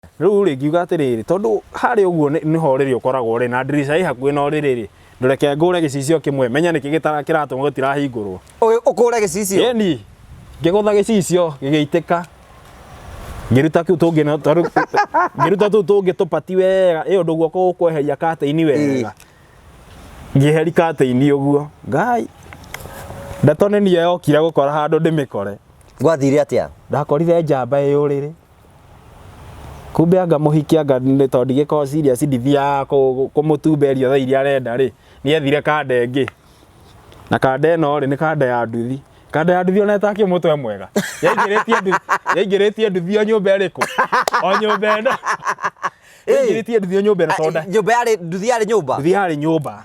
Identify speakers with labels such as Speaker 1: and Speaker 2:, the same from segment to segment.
Speaker 1: Rĩu rĩ ngiuga atĩrĩrĩ, tondũ harĩa ũguo nĩho ũrĩrĩ ũkoragwo rĩ, na ndirica ĩ hakuhĩ na ũrĩrĩ rĩ, ndũreke ngũre gĩcicio kĩmwe menye nĩkĩ kĩratũma gĩtirahingũrwo.
Speaker 2: Ũkũre gĩcicio?
Speaker 1: Ĩni, ngĩgũtha gĩcicio gĩgĩitĩka, ngĩruta kĩu tũngĩ na tondũ ngĩruta tũu tũngĩ tũpati wega, ĩ ũndũ guoko gũkweheria curtain wega. Ngĩeheri curtain ũguo, Ngai, ndeto nĩ niĩ yokire gũkora handũ ndĩmĩkore.
Speaker 2: Gwathire atĩa?
Speaker 1: Ndakorire njamba ĩ ũrĩrĩ. Kumbe anga mũhiki anga nĩ tondũ ndigĩkoragwo serious ndithiaga kũmũtumberia thaa iria arenda rĩ, nĩ ethire kanda ĩngĩ. Na kanda ĩno rĩ, nĩ kanda ya nduthi. Kanda ya nduthi ona ĩtakĩ mũtwe mwega. Yaingĩrĩtie nduthi, yaingĩrĩtie nduthi o nyũmba ĩrĩkũ? O nyũmba ĩno. Yaingĩrĩtie nduthi o nyũmba ĩno tondũ
Speaker 2: Nyũmba yarĩ nduthi yarĩ nyũmba?
Speaker 1: Nduthi yarĩ nyũmba.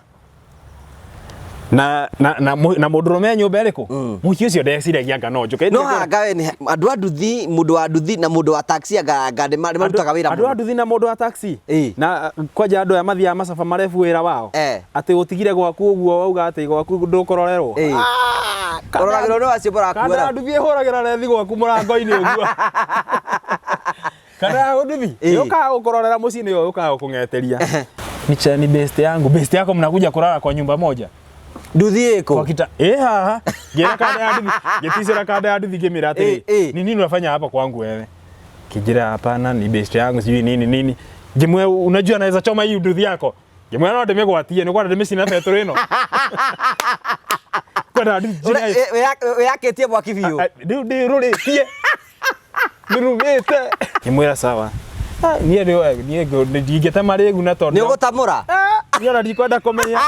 Speaker 1: Na na na na mũndũrũme nyũmba ĩrĩkũ? Mũhiki ũcio ndeciragia anga no njũke.
Speaker 2: No hanga we nĩ andũ a nduthi, mũndũ wa nduthi na mũndũ wa taxi anga anga nĩ marutaga wĩra
Speaker 1: Andũ a nduthi na mũndũ wa taxi. Na kwanja andũ aya mathiaga macaba marebu wĩra wao. Atĩ ũtigire gwaku ũguo wauga atĩ gwaku ndũkũrorerwo.
Speaker 2: Ah, Ũroragĩrwo nĩ acio
Speaker 1: Kanda ya
Speaker 2: mũrakuĩra.
Speaker 1: nduthi ĩhũragĩra rethi gwaku mũrango-inĩ ũguo. Kana ya nduthi yũkaga gũkũrorera mũciĩ nĩyo yũkaga gũkũng'eteria. Ni ni best yangu. Best yako mnakuja kulala kwa nyumba moja.
Speaker 2: Nduthi
Speaker 1: ĩkũ? Kwa kita eh haha. Ngĩra kanda ya nduthi, ngĩticĩra kanda ya nduthi ngĩmĩra atĩrĩ, ni nini unafanya hapa kwangu wewe? Kijira hapana, ni best yangu sijui nini nini. Ngĩmwĩra unajua naweza choma hii nduthi yako. Ngĩmwĩra no ndĩmĩgwatie, nĩ kwenda ndĩmĩcine betũrũ ĩno. Kwenda ndĩmĩcine.
Speaker 2: Wĩyakĩtie mwaki biũ.
Speaker 1: Rĩu ndĩrũrĩtie. Nĩrumĩte. Ngĩmwĩra sawa. Ah, niĩ rĩu niĩ ndingĩtema rĩgu na tondũ
Speaker 2: Nĩ ũgũtamũra?
Speaker 1: Niĩ ona ndikwenda kũmenya.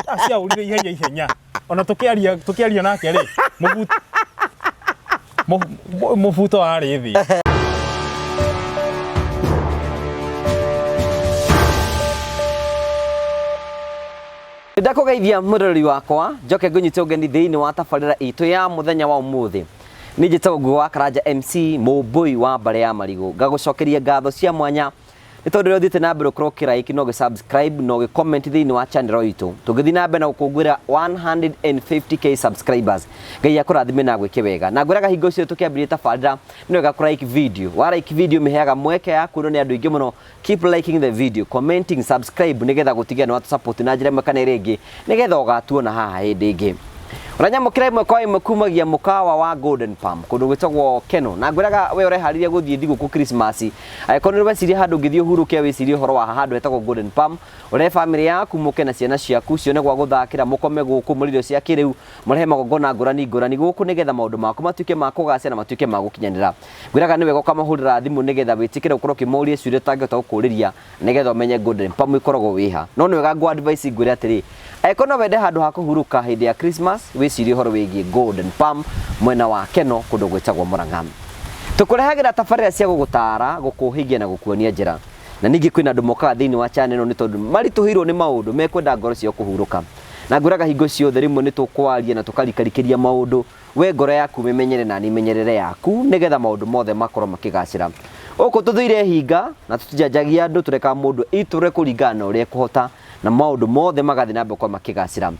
Speaker 1: Aciahũrire ihenya ihenya. Ona tũkĩaria tũkĩaria nake rĩ, mũbuto warĩ thĩ.
Speaker 2: Ndakũgeithia mwĩroreri wakwa njoke ngũnyite ũgeni thĩinĩ wa tabarĩra itũ ya mũthenya wa ũmũthĩ. Niĩ njĩtagwo Ngugi wa Karanja MC mũmbũi wa mbarĩ ya marigũ. Ngagũcokeria ngatho cia mwanya nĩ tondũ ũrĩa ũthiĩte na mbere ũkorwo ũkĩ like na ũgĩ subscribe na ũgĩ comment thĩinĩ wa channel itũ. Tũngĩthiĩ na mbere na gũkũngũĩra 150k subscribers. Ngai akũrathime na agwĩke wega. Na ngwĩraga hingo ciothe tũkĩambĩrĩria tabarĩra nĩ wega kũ like video. Wa like video mĩheaga mweke ya kuonwo nĩ andũ aingĩ mũno. Keep liking the video, commenting, subscribe nĩgetha gũtigĩrĩra nĩ watũ support na njĩra ĩmwe kana ĩrĩa ĩngĩ nĩgetha ũgatuona haha hĩndĩ ĩngĩ. Ũranyamũkĩra ĩmwe kwa ĩmwe kumagia mũkawa wa Golden Palm kũndũ gwĩtagwo Keno na ngwĩraga we ũreharĩria gũthiĩ thigũkũ Christmas angĩkorwo nĩ weciria handũ ũngĩthiĩ ũhurũke wĩcirie ũhoro wa handũ hetagwo Golden Palm ũrehe famĩlĩ yaku mũke na ciana ciaku cione gwa gũthakĩra mũkome gũkũ mũrĩ irio cia kĩrĩu mũrehe magongona ngũrani ngũrani gũkũ nĩgetha maũndũ maku matuĩke ma kũgacĩra na matuĩke ma gũkinyanĩra. Ngwĩraga nĩ wega ũkamahũrĩra thimũ nĩgetha wĩtĩkĩre gũkorwo ũkĩmoria ciũria ũtangĩhota gũkũrĩria nĩgetha ũmenye Golden Palm ĩkoragwo wĩha. No nĩ wega ngũ advice ngwĩre atĩrĩ, angĩkorwo no wende handũ ha kũhurũka hĩndĩ ya Christmas, wĩcirie ũhoro wĩgiĩ Golden Palm mwena wa Keno kũndũ gwĩtagwo Murang'a. Tũkũrehagĩra tabarĩra cia gũgũtaara, gũkũhĩgia na gũkuonia njĩra. Na ningĩ kwĩna andũ mokaga thĩinĩ wa channel ĩno nĩ tondũ maritũhĩirwo nĩ maũndũ mekwenda ngoro ciao kũhurũka. Na ngwĩraga hingo ciothe rĩmwe nĩ tũkwaria na tũkarikarikĩria maũndũ We ngoro yaku mĩmenyere na niĩ menyerere yaku, nĩgetha maũndũ mothe makorwo makĩgacĩra. Gũkũ tũthũire hinga na tũtijanjagia andũ, tũrekaga mũndũ eitũrũre kũringana na ũrĩa ekũhota na maũndũ mothe magathiĩ na mbere gũkorwo makĩgacĩra.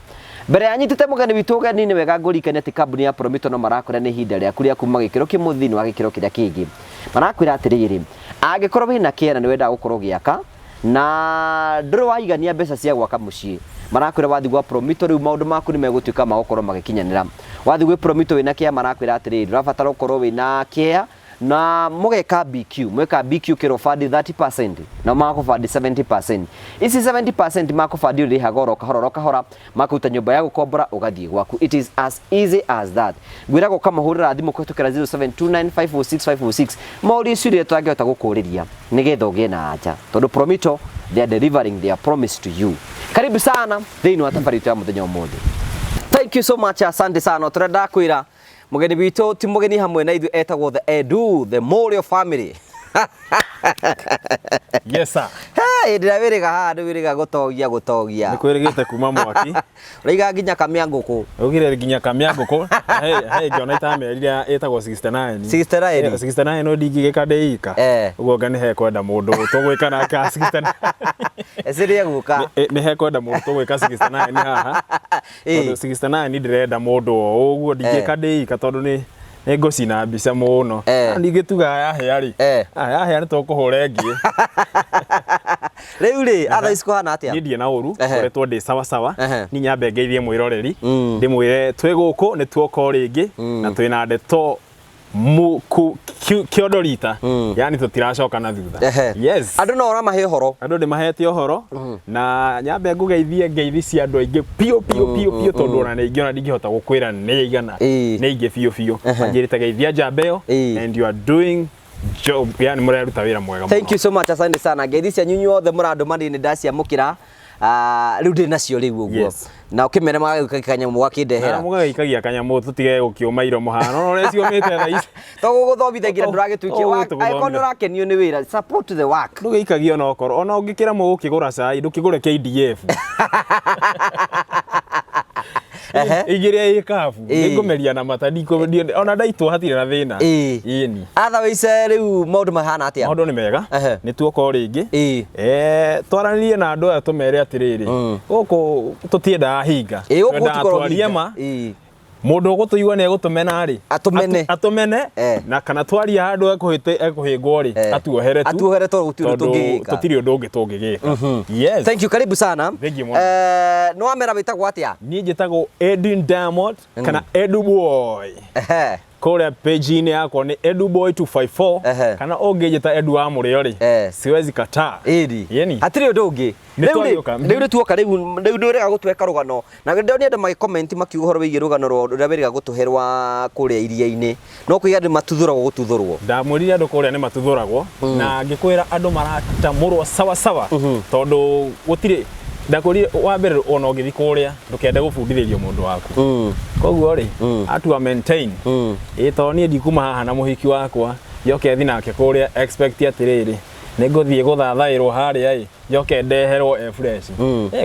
Speaker 2: Mbere ya nyitĩte mũgeni witũ ũgeni, nĩ wega ngũririkanie atĩ kambuni ya Promito no marakwĩra nĩ ihinda rĩaku rĩa kuma gĩkĩro kĩmwe thĩinĩ wa gĩkĩro kĩrĩa kĩngĩ. Marakwĩra atĩrĩrĩ, angĩkorwo wĩna kĩea na nĩ wendaga gũkorwo ũgĩaka, na ndũrĩ waigania mbeca cia gwaka mũciĩ marakwĩra wathiĩ gwa Promito rĩu maũndũ maku nĩ megũtuĩka ma gũkorwo magĩkinyanĩra. Wathiĩ gwĩ Promito wĩna kĩa marakwĩra atĩrĩrĩ ũrabatara ũkorwo wĩna kĩa na mũgeka BQ mweka BQ kĩro bandi 30% na makũbandi 70% ici 70% makũbandi ũrĩhaga oro kahora oro kahora makũruta nyũmba ya gũkombora ũgathiĩ gwaku. It is as easy as that. Ngwĩraga ũkamahũrĩra thimũ kũhĩtũkĩra 0729506506 morie ciũria tũtangĩhota gũkũrĩria nĩgetha ũgĩe na anja tondũ Promito they are delivering their promise to you. Karibu sana thĩinĩ wa thabarĩ itũ ya mũthenya ũmũthĩ. Thank you so much, asante sana. Tũrenda ndakwĩra mũgeni witũ ti mũgeni hamwe na ithuĩ etagwo the Edu, the Morio family.
Speaker 1: Yes sir.
Speaker 2: Hey, hĩndĩ ĩrĩa wĩrĩga haha nĩ wĩrĩga gũtogia gũtogia.
Speaker 1: Nĩ kwĩrĩgĩte kuma mwaki.
Speaker 2: Ũraiga nginya kamĩa ngũkũ.
Speaker 1: Ugire nginya kamĩa ngũkũ. He he ngĩona itamerire ĩtagwo 69.
Speaker 2: 69.
Speaker 1: 69 no ndingĩgĩka ndĩ ika. Ũguo nga nĩ hekwenda mũndũ tũgwĩka nake 69.
Speaker 2: Ecirie gũka.
Speaker 1: Nĩ hekwenda mũndũ tũgwĩka 69 haha. Tondũ 69 ndĩrenda mũndũ o ũguo ndingĩka ndĩ ika tondũ nĩ Nĩ ngũcina mbica mũno.
Speaker 2: Eh.
Speaker 1: Na ningĩ tugaga yahĩa rĩ.
Speaker 2: Eh.
Speaker 1: Ah, yahĩa nĩ tũkũhũra ĩngĩ.
Speaker 2: Rĩu rĩ, otherwise kũhana atĩa?
Speaker 1: Niĩ ndirĩ na ũru,
Speaker 2: Ehe.
Speaker 1: ngoretwo ndĩ sawa sawa.
Speaker 2: Ehe.
Speaker 1: Niĩ nyambe ngeithie mwĩroreri. Ndĩmwĩre twĩ gũkũ nĩ tuoka o rĩngĩ na twĩna ndeto kĩondo rita. Yani tũtiracoka na thutha.
Speaker 2: Ehe.
Speaker 1: Yes.
Speaker 2: Andũ no ũramahe ũhoro.
Speaker 1: Andũ nĩ mahete ũhoro na nyambe ngũgeithie ngeithi cia andũ aingĩ biũ biũ biũ biũ tondũ ona nĩ aingĩ ona ndingĩhota gũkwĩra nĩ aigana.
Speaker 2: Ĩĩ.
Speaker 1: Nĩ aingĩ biũ biũ.
Speaker 2: Ehe.
Speaker 1: Manjĩrĩte geithia njamba ĩyo
Speaker 2: Ĩĩ.
Speaker 1: and you are doing job, yani mũreruta wĩra mwega
Speaker 2: Thank
Speaker 1: mũno.
Speaker 2: you so much, asante sana. Ngeithi cianyu inyuothe mũrandũma nĩ ndaciamũkĩra. Ah, rĩu ndĩ nacio rĩu ũguo.
Speaker 1: Yes.
Speaker 2: Na ũkĩmere magagĩũka kanyamũ
Speaker 1: Na
Speaker 2: gakĩndehera.
Speaker 1: mũgagĩikagia kanyamũ tũtige gũkĩũma iromo haha no ũrĩa ciũmĩte thaa ici.
Speaker 2: To gũgũthomithia nginya ndũragĩtuĩkia.
Speaker 1: To gũgĩtũgũthomithia.
Speaker 2: Angĩkorwo nĩ ũrakenio nĩ wĩra, support the work.
Speaker 1: Ndũgĩikagie ona okorwo ona ũngĩkĩremwo gũkĩgũra cai ndũkĩgũre KDF.
Speaker 2: Ehe.
Speaker 1: Igĩrĩa ĩ kabu
Speaker 2: Ĩĩ.
Speaker 1: nĩngũmeria na mata ona ndaitwo hatirĩ na thĩna.
Speaker 2: Ĩĩ.
Speaker 1: Ĩni.
Speaker 2: Otherwise rĩu maũndũ mahana atĩa?
Speaker 1: Maũndũ nĩ mega.
Speaker 2: Ehe.
Speaker 1: Nĩ tuoka o rĩngĩ.
Speaker 2: Ĩĩ.
Speaker 1: Twaranĩrie na andũ aya tũmere atĩrĩrĩ gũkũ tũtiendaga hinga.
Speaker 2: Ĩĩ, gũkũ
Speaker 1: Twendaga
Speaker 2: gũtikoragwo
Speaker 1: twarie
Speaker 2: hinga.
Speaker 1: ma.
Speaker 2: Ĩĩ.
Speaker 1: Mũndũ ũgũtũigua nĩ egũtũmena rĩ.
Speaker 2: Atũmene.
Speaker 1: Atũmene
Speaker 2: Eh.
Speaker 1: na kana twaria handũ ekũhĩngwo rĩ
Speaker 2: Eh.
Speaker 1: atuohere tu.
Speaker 2: Atuohere tondũ gũtirĩ ũndũ
Speaker 1: Tondũ
Speaker 2: tũngĩgĩka.
Speaker 1: tũtirĩ ũndũ ũngĩ tũngĩgĩka. Yes.
Speaker 2: Thank you, karibu sana.
Speaker 1: Thank you mũno.
Speaker 2: Nĩ wamera wĩtagwo atĩa?
Speaker 1: Niĩ njĩtagwo Edwin Diamond kana Edu Boy.
Speaker 2: Ehe.
Speaker 1: Kũrĩa page-inĩ yakwa nĩ Edu Boy 254
Speaker 2: Ehe.
Speaker 1: kana ũngĩnjĩta Edu wa Mũrĩo rĩ
Speaker 2: Eh.
Speaker 1: siwezi kataa.
Speaker 2: Ĩni.
Speaker 1: Yeni.
Speaker 2: Hatirĩ ũndũ ũngĩ.
Speaker 1: Nĩ
Speaker 2: Rĩu rĩ,
Speaker 1: twagĩũka.
Speaker 2: rĩu nĩ tuoka rĩu rĩu nĩ ũrega gũtweka rũgano na ndĩronire andũ magĩcomment makiuga ũhoro wĩgiĩ rũgano rũrĩa wĩrĩga gũtũhe rwa kũrĩa iria-inĩ no kũiga andũ matuthũragwo gũtuthũrwo.
Speaker 1: Ndamwĩrire andũ kũrĩa nĩ matuthũragwo na ngĩkwĩra andũ maratamũrwo sawa sawa tondũ gũtirĩ ndakwĩrire wa mbere ona ũngĩthiĩ kũrĩa ndũkende gũbundithĩrio mũndũ waku. Koguo rĩ atua maintain ĩ tondũ niĩ ndikuma haha na mũhiki wakwa njoke thiĩ nake kũrĩa expect atĩrĩrĩ nĩ ngũthiĩ gũthathaĩrwo harĩa ĩ njoke ndeherwo e fresh.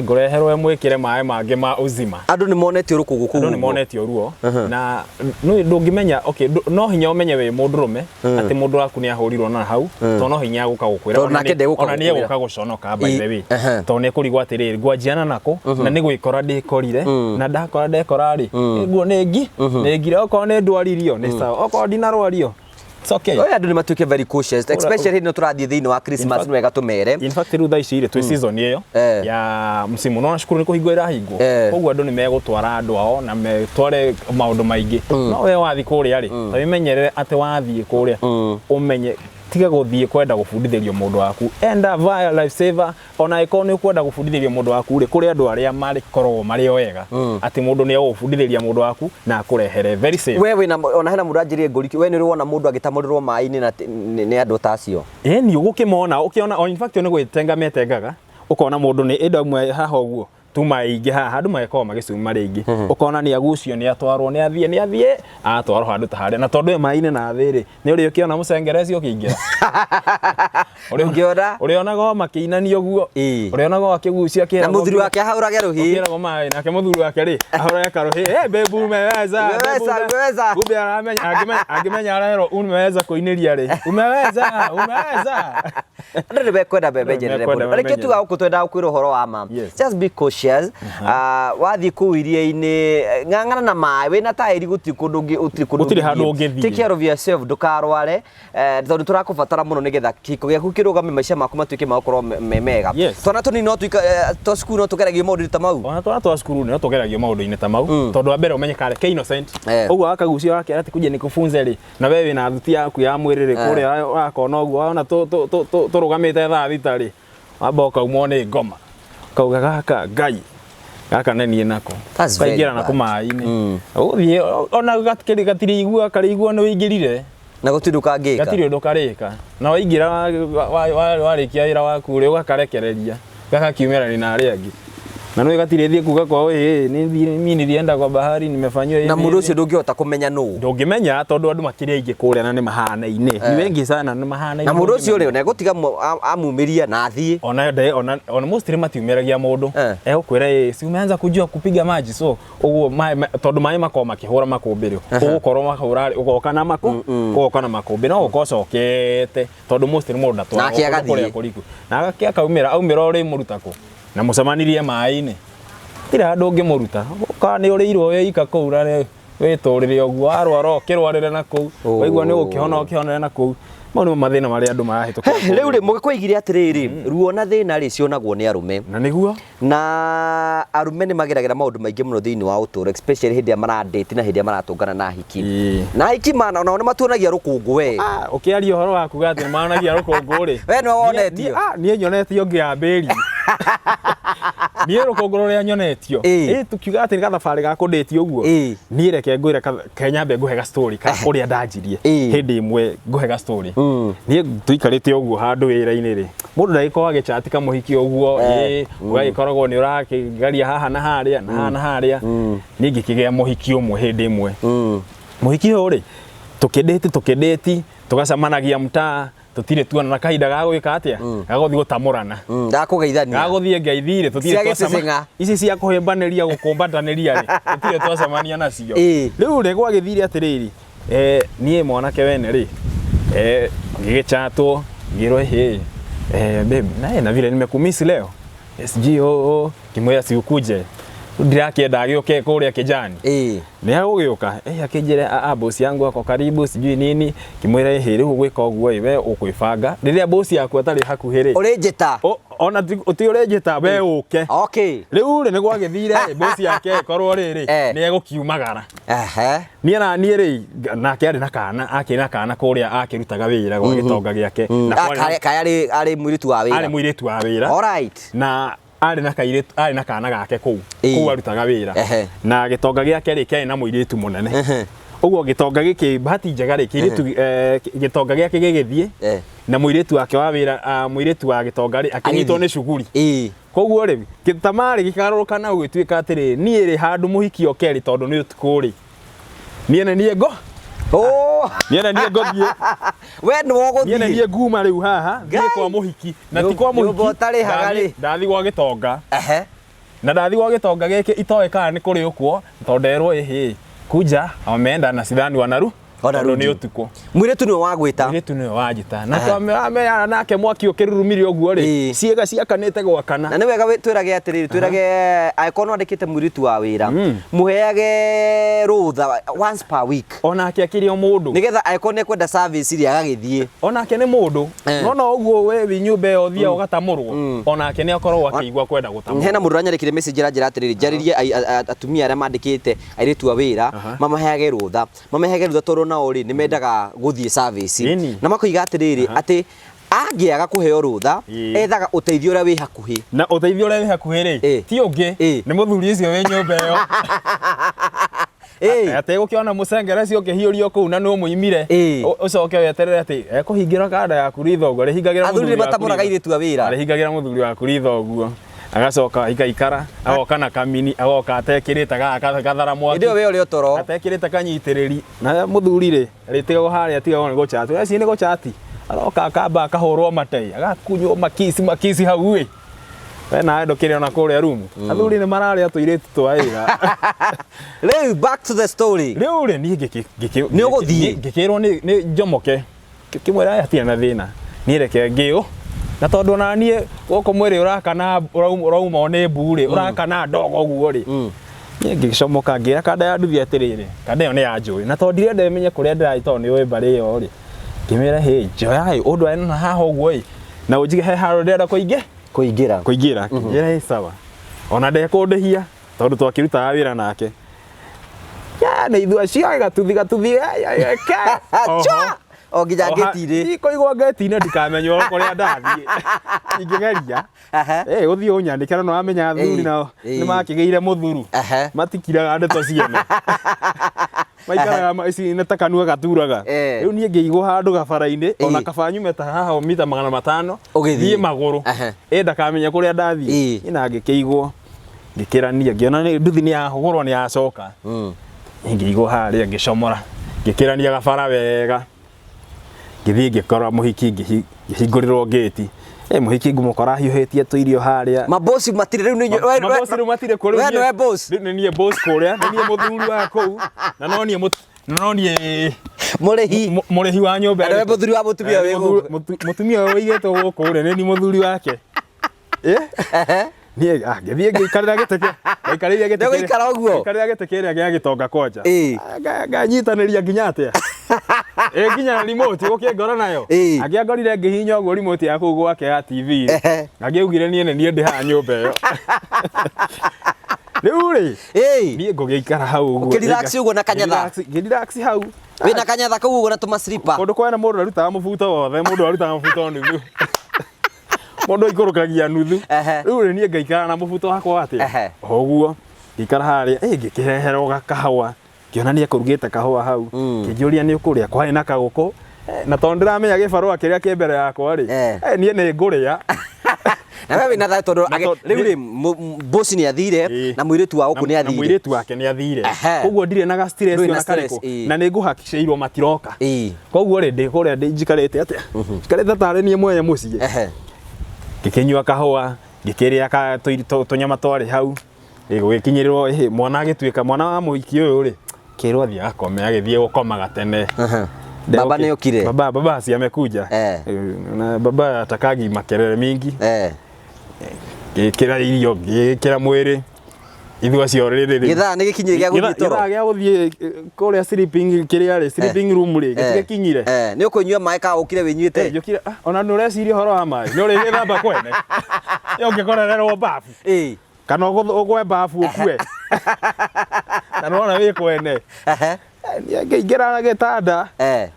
Speaker 1: Ngũreherwo e mwĩkĩre maĩ mangĩ ma uzima.
Speaker 2: Andũ nĩ monetio rũkũngũ kũu.
Speaker 1: Andũ nĩ
Speaker 2: ũguo.
Speaker 1: monetio ruo na ndũngĩmenya okay, no hinya ũmenye wĩ mũndũrũme atĩ mũndũ waku nĩ ahũrirwo na hau tondũ no hinya agũka gũkwĩra
Speaker 2: Tondũ nake ndegũka
Speaker 1: ona nĩ
Speaker 2: gũkwĩra.
Speaker 1: egũka gũconoka by the way
Speaker 2: Ehe.
Speaker 1: tondũ nĩ ekũrigwo atĩrĩrĩ ngwanjiana nako na nĩ gwĩkora ndĩkorire na ndakora ndekora rĩ nguo nĩ ngi nĩ ngire okorwo nĩ ndwaririo nĩ sawa okorwo ndinarwario it's okay.
Speaker 2: Oya andũ nĩ matuĩke very cautious especially hĩndĩ ĩno tũrathiĩ thĩinĩ wa Christmas nĩ wega tũmere.
Speaker 1: In fact rĩu thaa ici rĩ twĩ season ĩyo
Speaker 2: Eh.
Speaker 1: ya msimu no cukuru nĩ kũhingwo ĩrahingwo
Speaker 2: Eh.
Speaker 1: koguo andũ nĩ megũtwara andũ ao na metware maũndũ maingĩ no we wathiĩ kũrĩa rĩ ta wĩmenyerere atĩ wathiĩ kũrĩa ũmenye tiga gũthiĩ kwenda gũbundithĩrio mũndũ waku enda via life saver ona angĩkorwo nĩ ũkwenda gũbundithĩrio mũndũ waku rĩ kũrĩ andũ arĩa marĩkoragwo marĩ o wega atĩ mũndũ nĩ egũgũbundithĩria mũndũ waku na akũrehere very safe.
Speaker 2: We wĩna ona hena mũndũ anjĩrire ngũriki we nĩ ũrĩ wona mũndũ agĩtamũrĩrwo maĩ-inĩ na nĩ andũ ta acio.
Speaker 1: Ĩni ũgũkĩmona ũkĩona o in fact nĩ gwĩtenga metengaga ũkona mũndũ nĩ ĩndo ĩmwe haha ũguo tuma aingĩ haha andũ magĩkorwo magĩcuma rĩngĩ ũkona nĩ agucio nĩ atwarwo nĩ athiĩ nĩ athiĩ atwarwo handũ ta harĩa na tondũ ĩ maĩ-inĩ na thĩ rĩ nĩ ũrĩ ũkĩona mũcengereci ũkĩingĩra
Speaker 2: Ndũngĩona.
Speaker 1: ũrĩonaga o makĩinania ũguo
Speaker 2: Ĩĩ.
Speaker 1: ũrĩonaga o akĩgucia
Speaker 2: Na mũthuri wake ahũrage rũhĩ.
Speaker 1: akĩragwo maĩ nake mũthuri wake rĩ ahũrage karũhĩ hey, babe umeweza babe,
Speaker 2: Umeweza, umeweza."
Speaker 1: kumbe aramenya angĩmenya arerwo umeweza kũinĩria rĩ umeweza umeweza
Speaker 2: Andũ nĩ mekwenda mbembe
Speaker 1: Andũ nĩ
Speaker 2: njerere
Speaker 1: mekwenda
Speaker 2: mũno.
Speaker 1: mbembe
Speaker 2: Reke tuga gũkũ twendaga gũkwĩra ũhoro wa ma.
Speaker 1: Yes.
Speaker 2: Just be cautious. Ah, wathiĩ kũu iria-inĩ ng'ang'ana na maĩ wĩna taĩri gũtirĩ kũndũ gũtirĩ kũndũ
Speaker 1: Gũtirĩ handũ
Speaker 2: ũngĩthiĩ.
Speaker 1: ũngĩthiĩ.
Speaker 2: Take care of yourself ndũkarware tondũ tũrakũbatara mũno nĩgetha kĩhiko gĩaku kĩrũgame maica maku matuĩke ma gũkorwo me mega.
Speaker 1: Yes.
Speaker 2: Twana tũnini no tuika twa cukuru no tũgeragio maũndũ ta mau.
Speaker 1: Ona twana twa cukuru no tũgeragio maũndũ-inĩ ta mau tondũ wa mbere ũmenye kare ke innocent
Speaker 2: Eh.
Speaker 1: ũguo wakagucio wakera atĩ kuja nikufunze rĩ na we wĩna thuti yaku ya mwĩrĩ rĩ kũrĩa wakona ũguo wona tũrũgamĩte thaa thita rĩ wamba ũkaumwo nĩ ngoma ũkauga gaka ngai gaka nĩ niĩ nako
Speaker 2: That's very
Speaker 1: ũkaingĩra nako
Speaker 2: bad.
Speaker 1: maĩ-inĩ ũgũthiĩ ona gatirĩigua karĩigua nĩ wĩingĩrire
Speaker 2: Na gũtirĩ ũndũ kangĩka.
Speaker 1: gatirĩ ũndũ karĩka na waingĩra warĩkia wĩra waku rĩ ũgakarekereria gakakiumĩrania na arĩa angĩ na nĩ gatirĩ thiĩ kuga kwao ĩ mimi nilienda kwa bahari nimefanyiwa hivi
Speaker 2: Na mũndũ
Speaker 1: hivi."
Speaker 2: ũcio ndũngĩhota kũmenya nũ.
Speaker 1: Ndũngĩmenya tondũ andũ makĩrĩ aingĩ kũrĩa na nĩ mahanaine ni wengi sana nĩ mahanaine
Speaker 2: Na mũndũ ũcio rĩ ona egũtiga amumĩria na athiĩ.
Speaker 1: Ona ona ona mostly matiumĩragia mũndũ
Speaker 2: Eh.
Speaker 1: egũkwĩra ĩ si umeanza kujua kupiga maji so ũguo tondũ maĩ makoragwo makĩhũra makũmbĩ rĩ ũgũkorwo makĩhũra rĩ ũgoka na makũ ũgoka na makũmbĩ no gũka ũcokete tondũ mostly mũndũ ndatwaragwo
Speaker 2: Nake
Speaker 1: kũndũ
Speaker 2: agathiĩ.
Speaker 1: kũrĩa kũriku nake akaumĩra aumĩra ũrĩ mũruta kũ na mũcemanirie maĩ-inĩ tirĩ handũ ũngĩmũruta ũka nĩ ũrĩirwo wĩ ika kũu na Wĩtũrĩre ũguo, warwara ũkĩrwarĩre na kũu, waigua nĩ ũgũkĩhona ũkĩhonere na kũu. Mau nĩmo mathĩna marĩa andũ marahĩtũkĩra.
Speaker 2: Rĩu rĩ, mũgĩkũyũ aigire atĩrĩrĩ, ruo na thĩna rĩ, cionagwo nĩ arũme.
Speaker 1: Na nĩguo.
Speaker 2: Na arũme nĩ mageragĩra maũndũ maingĩ mũno thĩinĩ wa ũtũũro, especially hĩndĩ ĩrĩa maradate na hĩndĩ ĩrĩa maratũngana na ahiki. Na ahiki mana onao nĩ matuonagia rũkũngũ we.
Speaker 1: Ah, ũkĩaria ũhoro wa kuga atĩ nĩ managia rũkũngũ rĩ.
Speaker 2: We nĩwe wonetio.
Speaker 1: Niĩ nyonetio ngĩambĩria. Niĩ rũkũngũ rũrĩa nyonetio.
Speaker 2: Ĩĩ.
Speaker 1: Ĩ tukiuga atĩ nĩ gathabarĩ ga kũndĩti ũguo.
Speaker 2: Ĩĩ.
Speaker 1: Niĩ reke ngwĩre ke nyambe ngũhe ga story ka ũrĩa ndanjirie.
Speaker 2: Ĩĩ.
Speaker 1: Hĩndĩ ĩmwe ngũhe ga story. Niĩ tũikarĩte ũguo handũ wĩra-inĩ rĩ. Mũndũ ndagĩkoragwo agĩchati kamũhiki ũguo, ĩĩ, ũgagĩkoragwo nĩ ũrakĩgeria haha na harĩa, na haha na harĩa. Niĩ ngĩkĩgĩa mũhiki ũmwe hĩndĩ ĩmwe. Mũhiki ũyũ rĩ, tũkĩndĩti tũkĩndĩti, tũgacemanagia mtaa, tũtirĩ tuonana kahinda ga gwĩka atĩa, ga gũthiĩ gũtamũrana.
Speaker 2: Ga kũgeithania.
Speaker 1: Ga gũthiĩ ngeithi rĩ, tũtirĩ
Speaker 2: Cia
Speaker 1: twacema-
Speaker 2: gĩcĩcĩng'a.
Speaker 1: Ici cia kũhĩmbanĩria gũkũmbatanĩria rĩ, tũtirĩ twacemania nacio. Rĩu rĩ, gwagĩthire atĩrĩrĩ, niĩ mwanake wene rĩ, ngĩgĩchatwo, ngĩrwo hĩ, babe, nae na vile nimekumiss leo. SG oh, ngĩmwĩra si ukuje. Ndirakĩenda agĩũke kũrĩa kĩjani. Nĩ agũgĩũka, akĩnjĩra, a, a, boss yangu ako karibu, sijui nini. Ngĩmwĩra, ĩhĩ, rĩu ũgwĩka ũguo ĩ, we ũkwĩbanga. Rĩrĩa boss yaku atarĩ hakuhĩ rĩ.
Speaker 2: Ũrĩnjĩta.
Speaker 1: Ona ti ũrĩnjĩta, we ũke. Rĩu rĩ, nĩ gwagĩthire, boss yake ĩkorwo rĩrĩ, nĩ egũkiumagara. Niĩ na niĩ rĩ, nake arĩ na kana, akĩrĩ na kana kũrĩa akĩrutaga wĩra gwa gĩtonga gĩake. Na kwarĩ na
Speaker 2: Kaya arĩ mũirĩtu wa wĩra.
Speaker 1: Arĩ mũirĩtu wa wĩra. Na arĩ na kairĩtu, arĩ na kana gake kũu. Kũu arutaga wĩra. Na gĩtonga gĩake rĩ, kĩarĩ na mũirĩtu mũnene. Ũguo gĩtonga gĩkĩ, bahati njega rĩ, kĩirĩtu, gĩtonga gĩake gĩgĩthiĩ, na mũirĩtu wake wa wĩra, mũirĩtu wa gĩtonga rĩ, akĩnyitwo nĩ cuguri. Koguo rĩ, gĩtamarĩ gĩkarũrũka na gũgĩtuĩka atĩrĩ, niĩ rĩ handũ mũhiki oke rĩ, tondũ nĩ ũtukũ rĩ. Niĩ nĩ niĩ ngo. Niĩ nĩ niĩ ngũthiĩ.
Speaker 2: We nĩ ũgũthiĩ.
Speaker 1: Niĩ nĩ niĩ nguma rĩu haha, thiĩ kwa mũhiki. Na ti kwa mũhiki.
Speaker 2: Nyũmba ũtarĩhaga rĩ.
Speaker 1: Ndathiĩ gwa gĩtonga. Na ndathiĩ gwa gĩtonga gĩkĩ itoĩ kana nĩ kũrĩ ũkwo, tondũ nderwo ĩhĩ, kuja wameenda na sidhani wanaru.
Speaker 2: Ona
Speaker 1: Tondũ nĩ
Speaker 2: rudi.
Speaker 1: ũtukũ.
Speaker 2: Mũirĩtu nĩwe wagwĩta.
Speaker 1: Mũirĩtu nĩwe wanjĩta. Na twamenya nake mwaki ũkĩrurumire ũguo rĩ, ciĩga ciakanĩte gwakana.
Speaker 2: Na nĩ wega twĩrage atĩrĩrĩ, twĩrage angĩkorwo nĩ wandĩkĩte mũirĩtu wa wĩra, mũheage rũtha once per week.
Speaker 1: Onake akĩrĩ o mũndũ.
Speaker 2: Nĩgetha angĩkorwo nĩ ekwenda service rĩ, agagĩthiĩ.
Speaker 1: Onake nĩ mũndũ. No no ũguo we wĩ nyũmba ĩyo ũthiaga ũgatamũrwo, onake nĩ akoragwo akĩigua kwenda gũtamũrwo.
Speaker 2: Hena mũndũ ũranyandĩkĩire message aranjĩra atĩrĩrĩ, njarĩrie atumia arĩa mandĩkĩte airĩtu a wĩra, mamaheage rũtha. Mamaheage rũtha tondũ nao rĩ, nĩ mendaga gũthiĩ service. Na makoiga atĩrĩrĩ, atĩ angĩaga kũheo rũtha, ethaga ũteithio ũrĩa wĩ hakuhĩ.
Speaker 1: Na ũteithio ũrĩa wĩ hakuhĩ rĩ, ti ũngĩ, nĩ mũthuri ũcio wĩ nyũmba ĩyo. Atĩ gũkĩona mũcengere ũcio ũkĩhiũrio kũu na nĩ ũmũimire, ũcoke weterere atĩ ekũhingĩra kanda yaku ritho ũguo, arĩhingagĩra
Speaker 2: Athuri
Speaker 1: mũthuri
Speaker 2: nĩ
Speaker 1: waku
Speaker 2: matamũraga
Speaker 1: ritho.
Speaker 2: airĩtu a wĩra.
Speaker 1: Arĩhingagĩra mũthuri waku ritho ũguo. Agacoka aikaikara, agoka na kamini, agoka atekĩrĩte gathara mwaki.
Speaker 2: Hĩndĩ ĩyo we ũrĩ o toro.
Speaker 1: Atekĩrĩte kanyitĩrĩri. Na mũthuri rĩ, arĩtigagwo harĩa atigagwo nĩ gũchati. Ũreciria nĩ gũchati? Aroka akamba akahũrwo matei, agakunywo makisi makisi hau ĩ. We nawe ndũkĩrĩ ona kũrĩa rumu. Athuri nĩ mararĩa tũirĩtu twa wĩra.
Speaker 2: Rĩu back to the story.
Speaker 1: Rĩu rĩ, niĩ
Speaker 2: Nĩ ũgũthiĩ?
Speaker 1: ngĩkĩrwo nĩ njomoke. Ngĩkĩmwĩra aya hatirĩ na thĩna. Niĩ reke ngĩũ. Na tondũ ona niĩ gũkũ mwĩrĩ ũrakana ũrauma nĩ mbu rĩ, ũrakana ndogo ũguo rĩ. Niĩ ngĩcomoka ngĩra kanda ya nduthi atĩrĩrĩ, kanda ĩyo nĩ ya njũĩ. Na tondũ ndirenda ĩmenye kũrĩa ndĩrathiĩ tondũ nĩ ũĩ mbarĩ ĩyo rĩ. Ngĩmĩra hĩ, njoya ĩ, ũndware na haha ũguo ĩ. Na ũnjige he handũ ndĩrenda kũingĩ?
Speaker 2: Kũingĩra.
Speaker 1: Kũingĩra. Ngĩra ĩ sawa. Ona ndekũndĩhia tondũ twakĩrutaga wĩra nake. Ya, nĩ ithuĩ acio gatuthi gatuthi, ya, ya, ya, ke. Oho.
Speaker 2: Chwa! O nginya
Speaker 1: Oha,
Speaker 2: ngĩti-inĩ.
Speaker 1: Ndikũigwo ngĩti-inĩ ndikamenywo kũrĩa ndathiĩ. Ingĩgeria. Ũthiĩ ũnyandĩke no wamenya athuri nao nĩ makĩgĩire mũthuru. Matikiraga ndeto ciene. Maikaraga ici nĩ ta kanua gaturaga. Rĩu niĩ ngĩigwo handũ gabara-inĩ, ona kaba nyume ta haha mita 500,
Speaker 2: Ũgĩthiĩ.
Speaker 1: thiĩ magũrũ. Ndakamenya kũrĩa ndathiĩ. Niĩ na ngĩkĩigwo, ngĩkĩrania, ngĩona nĩ nduthi nĩ yahũgũrwo nĩ yacoka. Ngĩigwo harĩa ngĩcomora, ngĩkĩrania gabara wega. Ngĩthiĩ ngĩkora mũhiki, ngĩhingũrĩrwo ngĩti. Mũhiki ngũmũkora ahiũhĩtie tũirio harĩa.
Speaker 2: Mabosi matirĩ rĩu nĩ inyuĩ,
Speaker 1: Mabosi rĩu matirĩ kuo, rĩu
Speaker 2: we
Speaker 1: niĩ
Speaker 2: nĩwe boss.
Speaker 1: Rĩu nĩ niĩ boss kũrĩa, nĩ niĩ mũthuri wa kũu, na no niĩ na no niĩ
Speaker 2: Mũrĩhi.
Speaker 1: Mũrĩhi wa nyũmba
Speaker 2: Na nĩwe
Speaker 1: ĩrĩkũ?
Speaker 2: mũthuri wa mũtumia wĩ gũkũ.
Speaker 1: Mũtumia ũyũ ũigĩtwo gũkũ rĩ, nĩ niĩ mũthuri wake. Niĩ ngĩthiĩ ngĩikarĩra gĩtĩ ngaikarĩire gĩtĩ
Speaker 2: Nĩũgũikara ũguo?
Speaker 1: Ngaikarĩra gĩtĩ kĩrĩa gĩa gĩtonga kwanja.
Speaker 2: Ĩĩ.
Speaker 1: Nganyitanĩria nginya atĩa? Ĩ nginya remote gũkĩngora nayo.
Speaker 2: Ĩĩ.
Speaker 1: Angĩangorire ngĩhihinya ũguo remote ya kũu gwake ya TV.
Speaker 2: Ehe.
Speaker 1: Angĩaugire niĩ nĩ niĩ ndĩ haha nyũmba ĩyo. Rĩu rĩ,
Speaker 2: Ĩĩ.
Speaker 1: niĩ ngũgĩikara hau ũguo.
Speaker 2: Ũkĩ-relax ũguo na kanyatha?
Speaker 1: Ngĩ-relax hau.
Speaker 2: Wĩna kanyatha kau ũguo na tũma slipper.
Speaker 1: Kũndũ kwene mũndũ arutaga mũbuto wothe, mũndũ arutaga mũbuto nuthu. Mũndũ aikũrũkagia nuthu.
Speaker 2: Ehe.
Speaker 1: Rĩu rĩ niĩ ngaikara na mũbuto wakwa atĩa?
Speaker 2: Ehe.
Speaker 1: Ũguo ngĩikara harĩa, ĩ ngĩkĩreherwo gakahũa. Ngĩona nĩ ekũrugĩte kahũa hau. Kĩnjũria nĩ ũkũrĩa, kwarĩ na kagũkũ. Na tondũ ndĩramenya gĩbarũa kĩrĩa kĩ mbere yakwa rĩ, niĩ nĩ ngũrĩa.
Speaker 2: Na we wĩna thayũ tondũ
Speaker 1: Na
Speaker 2: rĩu rĩ boss nĩ athire
Speaker 1: Ĩĩ.
Speaker 2: na mũirĩtu wa gũkũ nĩ
Speaker 1: Na
Speaker 2: athire.
Speaker 1: mũirĩtu wake nĩ athire.
Speaker 2: Ehe.
Speaker 1: Koguo ndirĩ na ga stress
Speaker 2: Ndũrĩ na
Speaker 1: ona
Speaker 2: stress,
Speaker 1: karĩkũ.
Speaker 2: ĩĩ.
Speaker 1: Na nĩ ngũhakikicĩirwo matiroka.
Speaker 2: Ĩĩ.
Speaker 1: Koguo rĩ ndĩ kũrĩa ndĩ njikarĩte atĩa? Njikarĩte tarĩ niĩ mwene mũciĩ.
Speaker 2: Ehe.
Speaker 1: Ngĩkĩnyua kahũa, ngĩkĩrĩa tũnyama twarĩ hau. Ĩ gũgĩkinyĩrĩrwo ĩhĩ mwana agĩtuĩka mwana wa mũhiki ũyũ rĩ, kĩrwo athiĩ agakome agĩthiĩ gũkomaga tene.
Speaker 2: Aha. Baba nĩ okire.
Speaker 1: Baba, baba si amekuja.
Speaker 2: Eh.
Speaker 1: Na baba atakagi makelele mingi.
Speaker 2: Eh.
Speaker 1: Ngĩkĩra irio, ngĩkĩra mwĩrĩ. Ithuĩ acio rĩrĩ rĩ.
Speaker 2: Gĩthaa nĩ gĩkinyire gĩa gũthiĩ toro.
Speaker 1: Gĩthaa gĩa gũthiĩ kũrĩa sleeping kĩrĩa rĩ, sleeping room rĩ, gĩtigĩkinyire.
Speaker 2: Eh, nĩ ũkũnyua maĩ ka ũkire wĩnyuĩte?
Speaker 1: Njũkire, ona nĩ ũreciria ũhoro wa maĩ, nĩ ũrĩgĩthamba kwene. Ĩ ũngĩkorererwo babu.
Speaker 2: Ĩĩ.
Speaker 1: Kana ũgwe babu ũkue. Na nĩwona wĩ kwene.
Speaker 2: Ehe.
Speaker 1: Niĩ ngĩingĩra gĩtanda.
Speaker 2: Eh.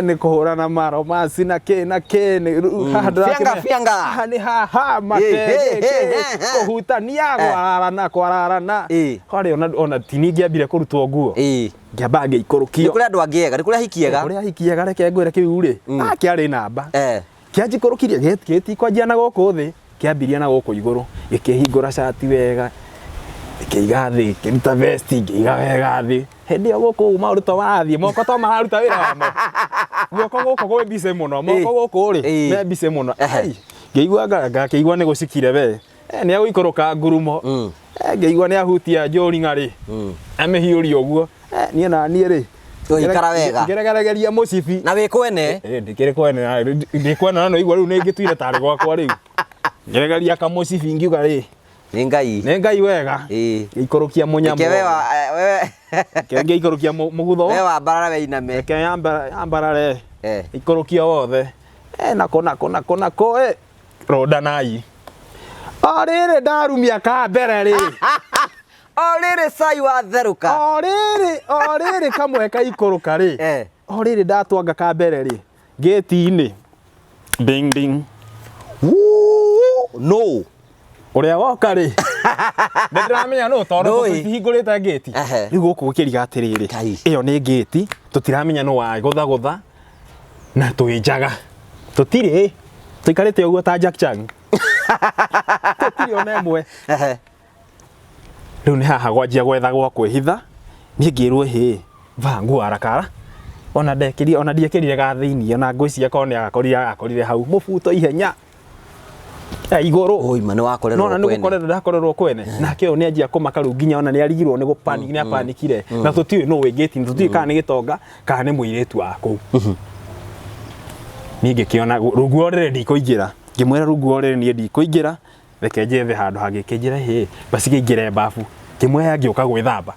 Speaker 1: Nĩ kũhũrana maromasi na kĩ na kĩ nĩ rĩu haha ndĩrakĩmenya.
Speaker 2: Fianga, fianga.
Speaker 1: Haha nĩ haha mate
Speaker 2: Ĩ,
Speaker 1: kĩ,
Speaker 2: ĩ,
Speaker 1: kĩ,
Speaker 2: ĩ, ĩ.
Speaker 1: kũhutania kwararana kwararana.
Speaker 2: Ĩ.
Speaker 1: Kwarĩ ona ti niĩ ngĩambire kũrutwo nguo.
Speaker 2: Ĩĩ.
Speaker 1: Ngĩamba
Speaker 2: Nĩ
Speaker 1: ngĩikũrũkio.
Speaker 2: kũrĩ andũ angĩ ega, nĩ kũrĩ ahiki ega.
Speaker 1: Kũrĩ ahiki ega reke ngwĩre kĩu rĩ. Kĩarĩ namba.
Speaker 2: Eh.
Speaker 1: Kĩanjikũrũkirie gĩtikwanjia na gũkũ thĩ, kĩambirie na gũkũ igũrũ, gĩkĩhingũra cati wega, gĩkĩiga thĩ, gĩkĩruta vest, ngĩiga wega thĩ. Hĩndĩ ĩyo gũkũ ũguo maũndũ to marathiĩ, moko to mararuta wĩra wamo. Guoko gũkũ gwĩ busy mũno, moko gũkũ rĩ,
Speaker 2: Ĩĩ.
Speaker 1: me busy mũno.
Speaker 2: Ehe.
Speaker 1: Ai, ngĩigua ngakĩigua nĩ gũcikire we. Nĩ agũikũrũka ngurumo. Ngĩigua nĩ ahutia njũring'a rĩ, amĩhiũria ũguo. Niĩ na niĩ rĩ,
Speaker 2: Ũgĩikara wega.
Speaker 1: ngĩregeregeria mũcibi.
Speaker 2: Na wĩ kwene.
Speaker 1: Ndĩkĩrĩ kwene na ndĩ kwene na no igua rĩu nĩ ngĩtuire tarĩ gwakwa rĩu. Ngĩregeria kamũcibi ngiuga rĩ,
Speaker 2: Nĩ Ngai.
Speaker 1: nĩ Ngai wega.
Speaker 2: Ĩĩ.
Speaker 1: Ngĩikũrũkia mũnyamũ.
Speaker 2: Reke we wa we
Speaker 1: Reke ngĩikũrũkia mũgutho.
Speaker 2: we wambarara we iname.
Speaker 1: Reke yambarare.
Speaker 2: Eh.
Speaker 1: Ikũrũkia wothe. Nako nako nako nako rondanai. O rĩrĩ ndarumia ka mbere rĩ.
Speaker 2: O rĩrĩ cai watherũka.
Speaker 1: O rĩrĩ, o rĩrĩ kamwe kaikũrũka rĩ.
Speaker 2: Eh.
Speaker 1: O rĩrĩ ndatwanga ka mbere rĩ. Gĩti-inĩ. Ding ding.
Speaker 2: Wuu, no.
Speaker 1: Ũrĩa woka rĩ. Nĩ ndĩramenya nũ tondũ
Speaker 2: Ndũĩ.
Speaker 1: tũtihingũrĩte ngĩti.
Speaker 2: Ehe.
Speaker 1: Rĩu gũkũ gũkĩriga atĩrĩrĩ.
Speaker 2: Ngai.
Speaker 1: Ĩyo nĩ ngĩti, tũtiramenya nũ wagũthagũtha na twĩ njaga. Tũtirĩ. Tũikarĩte ũguo ta Jack Chan. Tũtirĩ ona ĩmwe.
Speaker 2: Ehe.
Speaker 1: Rĩu nĩ haha gwanjia gwetha gwa kwĩhitha. Niĩ ngĩrwo hĩ, vaa nguo harakara. Ona ndekĩrire, ona ndiekĩrire ga thĩiniĩ, ona ngwĩciria korwo nĩ agakorire agakorire hau. Mũbuto ihenya. Igũrũ.
Speaker 2: Oi ma nĩ wakorerwo
Speaker 1: Nona nĩ
Speaker 2: kwene.
Speaker 1: gũkorerwo ndakorerwo kwene. Nake ũyũ nĩ anjia kũmaka rĩu nginya ona nĩ arigirwo nĩ gũpanic, nĩ apanikire. Na tũtiũĩ nũ wĩ ngĩti-inĩ, tũtiũĩ kana nĩ gĩtonga kana nĩ mũirĩtu wa kũu. Niĩ ngĩkĩona rungu rwa ũrĩrĩ ndikũingĩra. Ngĩmwĩra rungu rwa ũrĩrĩ niĩ ndikũingĩra, reke njethe handũ hangĩ. Akĩnjĩra hĩ, basi kĩingĩre babu. Ngĩmwĩra ngĩũka gwĩthamba.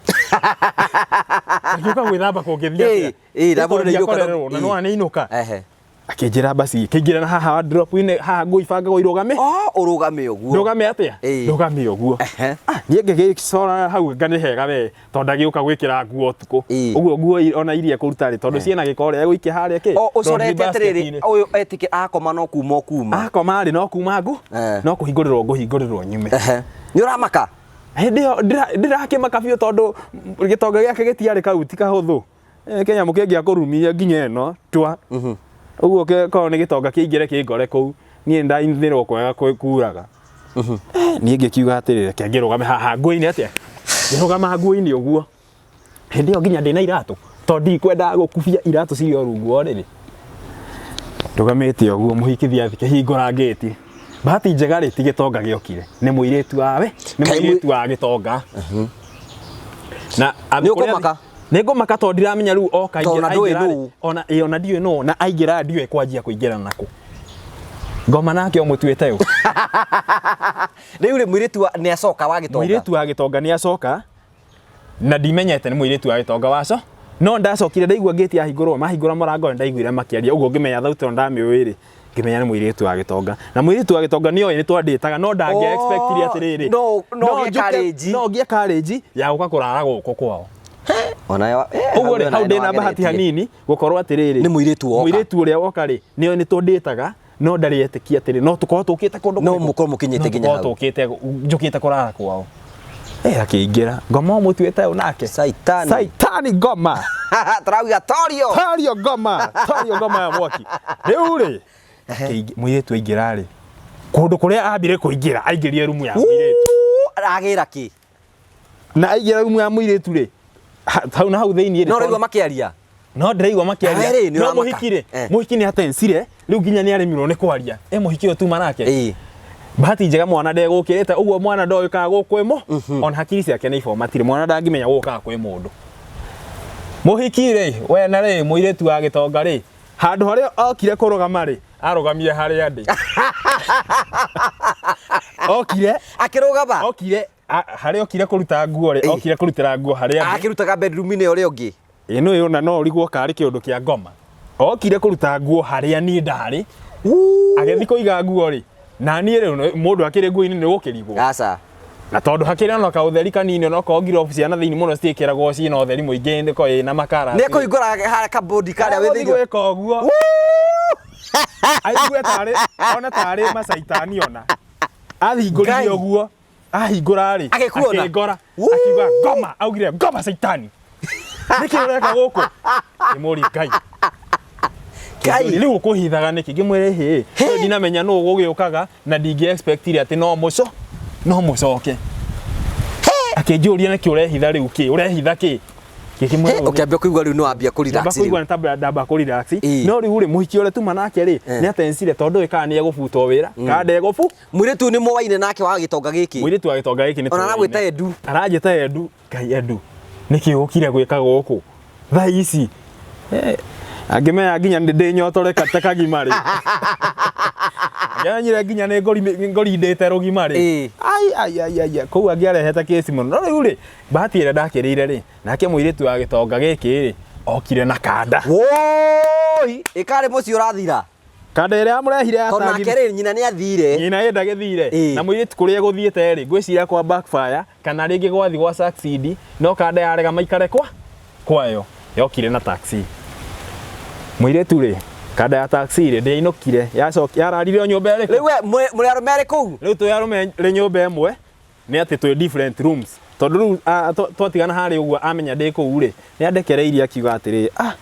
Speaker 1: Ngĩũka gwĩthamba kũngĩthiĩ atĩa?
Speaker 2: Ĩĩ, na mũndũ nĩ ainũka
Speaker 1: Ndiakorerwo, na nĩwona nĩ ainũka.
Speaker 2: Ehe.
Speaker 1: Akĩnjĩra basi kĩingĩre na haha wardrobe-inĩ, haha nguo ibangagwo irũgame.
Speaker 2: Oh, ũrũgame ũguo.
Speaker 1: Ndũgame atĩa?
Speaker 2: Ĩĩ.
Speaker 1: Ndũgame ũguo.
Speaker 2: Ehe.
Speaker 1: Niĩ ngĩgĩcora hau nga nĩ hega we, tondũ ndagĩũka gwĩkĩra nguo ũtukũ.
Speaker 2: Ĩĩ.
Speaker 1: Ũguo nguo ona iria ekũruta rĩ, tondũ ciĩna gĩko rĩ, egũikia harĩa kĩ?
Speaker 2: O ũcorete
Speaker 1: Laundry
Speaker 2: atĩrĩrĩ,
Speaker 1: basket-inĩ.
Speaker 2: ũyũ etĩkĩ akoma no kuma okuma.
Speaker 1: Akoma rĩ, no kuma ngu,
Speaker 2: Eh.
Speaker 1: no kũhingũrĩrwo ngũhingũrĩrwo nyume.
Speaker 2: Ehe. Nĩ ũramaka?
Speaker 1: Hĩndĩ ĩyo ndĩrakĩmaka biũ tondũ gĩtonga gĩake gĩtiarĩ kau ti kahũthũ. Kĩnyamũ kĩngĩakũrumia nginya ĩno tua. Ũguo korwo nĩ gĩtonga kĩingĩre kĩngore kũu, niĩ ndainĩrwo kwega kuraga. Niĩ ngĩkiuga atĩrĩrĩ, reke ngĩrũgame haha nguo-inĩ atĩa? Ngĩrũgama nguo-inĩ ũguo. Hĩndĩ ĩyo nginya ndĩna iratũ, tondũ ndikwendaga gũkubia iratũ cirĩ o rungu wa ũrĩrĩ. Ndũgamĩte ũguo mũhikithia akĩhingũra ngĩti. Bahati njega rĩ, ti gĩtonga gĩokire, nĩ mũirĩtu wawe, nĩ
Speaker 2: Kaĩ
Speaker 1: mũirĩtu wa gĩtonga. Na
Speaker 2: Nĩ ũkũmaka?
Speaker 1: Nĩ ngũmaka tondũ ndiramenya rĩu oka
Speaker 2: Tondũ ona ndũĩ
Speaker 1: aingĩra rĩ,
Speaker 2: nũũ.
Speaker 1: ona ĩ ona ndiũĩ nũũ, na aingĩra ndiũĩ kwanjia kũingĩra nakũ. Ngoma nake ũmũtuĩte ũ?
Speaker 2: Rĩu rĩ, mũirĩtu nĩ acoka wa gĩtonga.
Speaker 1: Mũirĩtu wa gĩtonga nĩ acoka, na ndimenyete nĩ mũirĩtu wa gĩtonga waco. No ndacokire ndaigua ngĩti yahingũrwo, mahingũra mũrango nĩ ndaiguire makĩaria, ũguo ngĩmenya thauti ĩno ndamĩũĩ rĩ, ngĩmenya nĩ mũirĩtu wa gĩtonga. Na mũirĩtu wa gĩtonga nĩ oĩ nĩ twandĩtaga, no ndangĩa expectire atĩrĩrĩ,
Speaker 2: no ũgĩe courage.
Speaker 1: No ngĩe courage ya gũka kũrara gũkũ kwao.
Speaker 2: Ona
Speaker 1: Ũguo rĩ, hau ndĩna bahati hanini gũkorwo atĩrĩrĩ,
Speaker 2: Nĩ mũirĩtu woka.
Speaker 1: Mũirĩtu ũrĩa woka rĩ, nĩ oĩ nĩ twandĩtaga, no ndarĩ etĩkia atĩrĩ no tũkorwo tũkĩte kũndũ
Speaker 2: No kũrĩkũ? Mũkorwo mũkinyĩte
Speaker 1: No
Speaker 2: nginya
Speaker 1: tũkorwo
Speaker 2: hau.
Speaker 1: tũkĩte njũkĩte kũrara kwao. Akĩingĩra ngoma ũmũtuĩte ũ nake?
Speaker 2: Saitani.
Speaker 1: Saitani ngoma.
Speaker 2: Tũrauga torio.
Speaker 1: Tario ngoma, tario ngoma ya mwaki. Rĩu rĩ, mũirĩtu aingĩra rĩ, kũndũ kũrĩa ambire kũingĩra, aingĩrire rumu ya mũirĩtu.
Speaker 2: Agĩra kĩ?
Speaker 1: Na aingĩra rumu ya mũirĩtu rĩ, hau na hau thĩinĩ rĩ,
Speaker 2: No rĩu makĩaria.
Speaker 1: No ndĩraigua makĩaria.
Speaker 2: Nawe rĩ, nĩ
Speaker 1: No
Speaker 2: ũramaka.
Speaker 1: mũhiki rĩ, mũhiki nĩ atensire rĩu nginya nĩ aremirwo nĩ kwaria. Mũhiki ũyũ tuma nake. Bahati njega mwana ndegũkĩrĩte ũguo, mwana ndoĩ kana gũkũ ĩmũ ona hakiri ciake nĩ ibomatire, mwana ndangĩmenya gũkaga kwĩ mũndũ. Mũhiki rĩ, wena rĩ, mũirĩtu wa gĩtonga rĩ, handũ harĩa okire kũrũgama rĩ, arũgamire harĩa ndĩ. Okire
Speaker 2: Akĩrũgama.
Speaker 1: Okire harĩa okire kũruta nguo rĩ, okire kũrutĩra nguo harĩa ndĩ.
Speaker 2: Akĩrutaga bedroom-inĩ ũrĩa ũngĩ.
Speaker 1: Ĩno ĩyo na no ũrigwo karĩ kĩũndũ kĩa ngoma. Okire kũruta nguo harĩa niĩ ndarĩ, agĩthiĩ kũiga nguo rĩ, na niĩ rĩu mũndũ akĩrĩ nguo-inĩ nĩ gũkĩrigwo.
Speaker 2: Aca.
Speaker 1: Na tondũ hakĩrĩ ona kaũtheri kanini, onokorwo ngirobu cia na thĩinĩ mũno citiĩkĩragwo ciĩna ũtheri mũingĩ, nĩ korwo ĩna makara.
Speaker 2: Nĩ ekũhingũra harĩa kabodi karĩa wĩ
Speaker 1: Agũthiĩ
Speaker 2: thĩinĩ.
Speaker 1: gwĩka ũguo, aigue tarĩ ona tarĩ macaitani, ona ahingũrire
Speaker 2: Ngai.
Speaker 1: ũguo, ahingũra rĩ,
Speaker 2: Agĩkuona.
Speaker 1: akĩngora, akiuga ngoma, augire ngoma caitani, nĩkĩ ũreka gũkũ? Ngĩmũria Ngai.
Speaker 2: Ngai.
Speaker 1: Rĩu ũkũhithaga nĩkĩ? Ngĩmwĩra hĩ, rĩu ndinamenya nũ gũgĩũkaga na ndingĩ expectire atĩ no mũcoke. Akĩnjũria nĩkĩ ũrehitha rĩu, kĩ ũrehitha kĩ? Ngĩkĩmwĩra ũguo.
Speaker 2: Ũkĩambia kũigua rĩu nĩ wambia kũ
Speaker 1: Ndamba
Speaker 2: relax
Speaker 1: kũigua
Speaker 2: rĩu.
Speaker 1: nĩ tamba ndamba kũ relax.
Speaker 2: Ĩĩ.
Speaker 1: No rĩu rĩ, mũhiki ũrĩa tuma nake rĩ, nĩ atensire tondũ ĩ kana nĩ egũbutwo wĩra kana ndegũbu.
Speaker 2: Mũirĩtu ũyũ nĩ moaine nake wa gĩtonga gĩkĩ.
Speaker 1: Mũirĩtu wa gĩtonga gĩkĩ nĩ
Speaker 2: Ona aragwĩta
Speaker 1: tũraine.
Speaker 2: Edu.
Speaker 1: Aranjĩta Edu. Ngai, Edu, nĩkĩ ũkire gwĩka gũkũ thaa ici? Angĩmenya nginya ndĩ nyotore ta kagima rĩ, angĩamenyire nginya nĩ ngorindĩte rũgima rĩ, ai ai ai ai, kũu angĩarehete kĩci mũno. No rĩu rĩ, bahati ĩrĩa ndakĩrĩire rĩ, nake mũirĩtu wa gĩtonga gĩkĩ rĩ, okire na kanda.
Speaker 2: Woi, ĩkarĩ mũciĩ ũrathira.
Speaker 1: Kanda ĩrĩa amũrehire ya
Speaker 2: Tondũ
Speaker 1: tangi.
Speaker 2: nake rĩ, nyina nĩ athire.
Speaker 1: Nyina ĩ ndagĩthire.
Speaker 2: Ĩĩ.
Speaker 1: Na mũirĩtu kũrĩa egũthiĩte rĩ, ngwĩciria kwa backfire kana rĩngĩ gwathi gwa succeed, no kanda yarega maikare kwa kwayo, yokire na taxi. Mũirĩtu rĩ, kanda ya taxi rĩ, ndĩainũkire, yacoki yararire o nyũmba ĩrĩkũ.
Speaker 2: Rĩu we mũrĩ arũme arĩ kũu.
Speaker 1: Rĩu twĩ arũme rĩ nyũmba ĩmwe, nĩ atĩ twĩ different rooms, tondũ rĩu twatigana harĩa ũguo, amenya ndĩ kũu rĩ, nĩ andekereirie akiuga atĩrĩ, ah,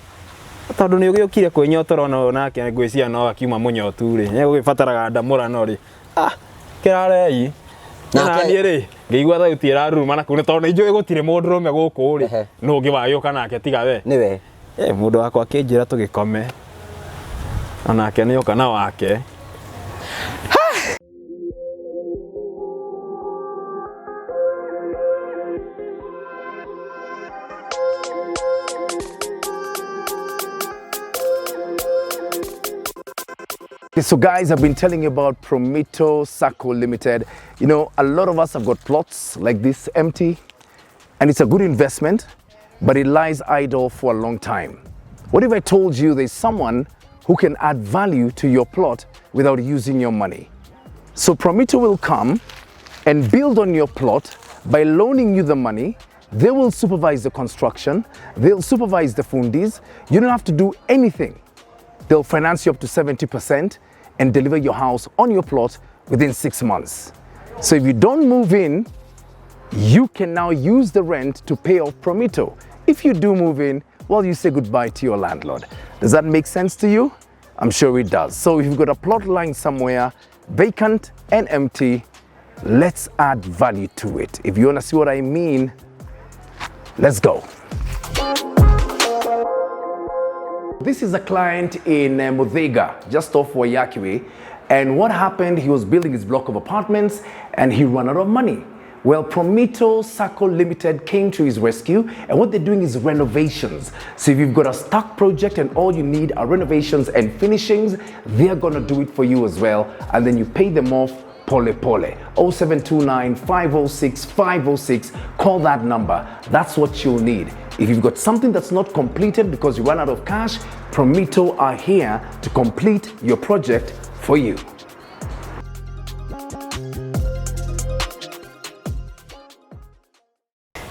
Speaker 1: tondũ nĩ ũgĩũkire kwĩnyotora ona ũyũ nake ngwĩciria no akiuma mũnyotu rĩ, nĩ egũgĩbataraga ndamũrano rĩ, ah, kĩrarei. Na niĩ rĩ, ngĩigua thauti ĩraruruma na kũu, nĩ tondũ nĩ njũĩ gũtirĩ mũndũrũme gũkũ rĩ, nũ ũngĩ wagĩũka nake tiga we?
Speaker 2: Nĩwe.
Speaker 1: Mũndũ wakwa akĩnjĩra tũgĩkome, onake nĩ oka na wake.
Speaker 3: Okay, so guys, I've been telling you about Promito Sacco Limited. You know, a lot of us have got plots like this empty, and it's a good investment, but it lies idle for a long time. What if I told you there's someone who can add value to your plot without using your money? So Promito will come and build on your plot by loaning you the money. They will supervise the construction. They'll supervise the fundis. You don't have to do anything. They'll finance you up to 70% and deliver your house on your plot within 6 months. So if you don't move in, you can now use the rent to pay off Promito. If you do move in, well, you say goodbye to your landlord. Does that make sense to you? I'm sure it does. So if you've got a plot lying somewhere, vacant and empty, let's add value to it. If you want to see what I mean, let's go. This is a client in Muthaiga, just off Waiyaki Way. And what happened, he was building his block of apartments and he ran out of money. Well, Promito Sacco Limited came to his rescue, and what they're doing is renovations. So if you've got a stuck project and all you need are renovations and finishings, they're gonna do it for you as well, and then you pay them off pole pole. 0729 506 506. Call that number. That's what you'll need. If you've got something that's not completed because you run out of cash, Promito are here to complete your project for you.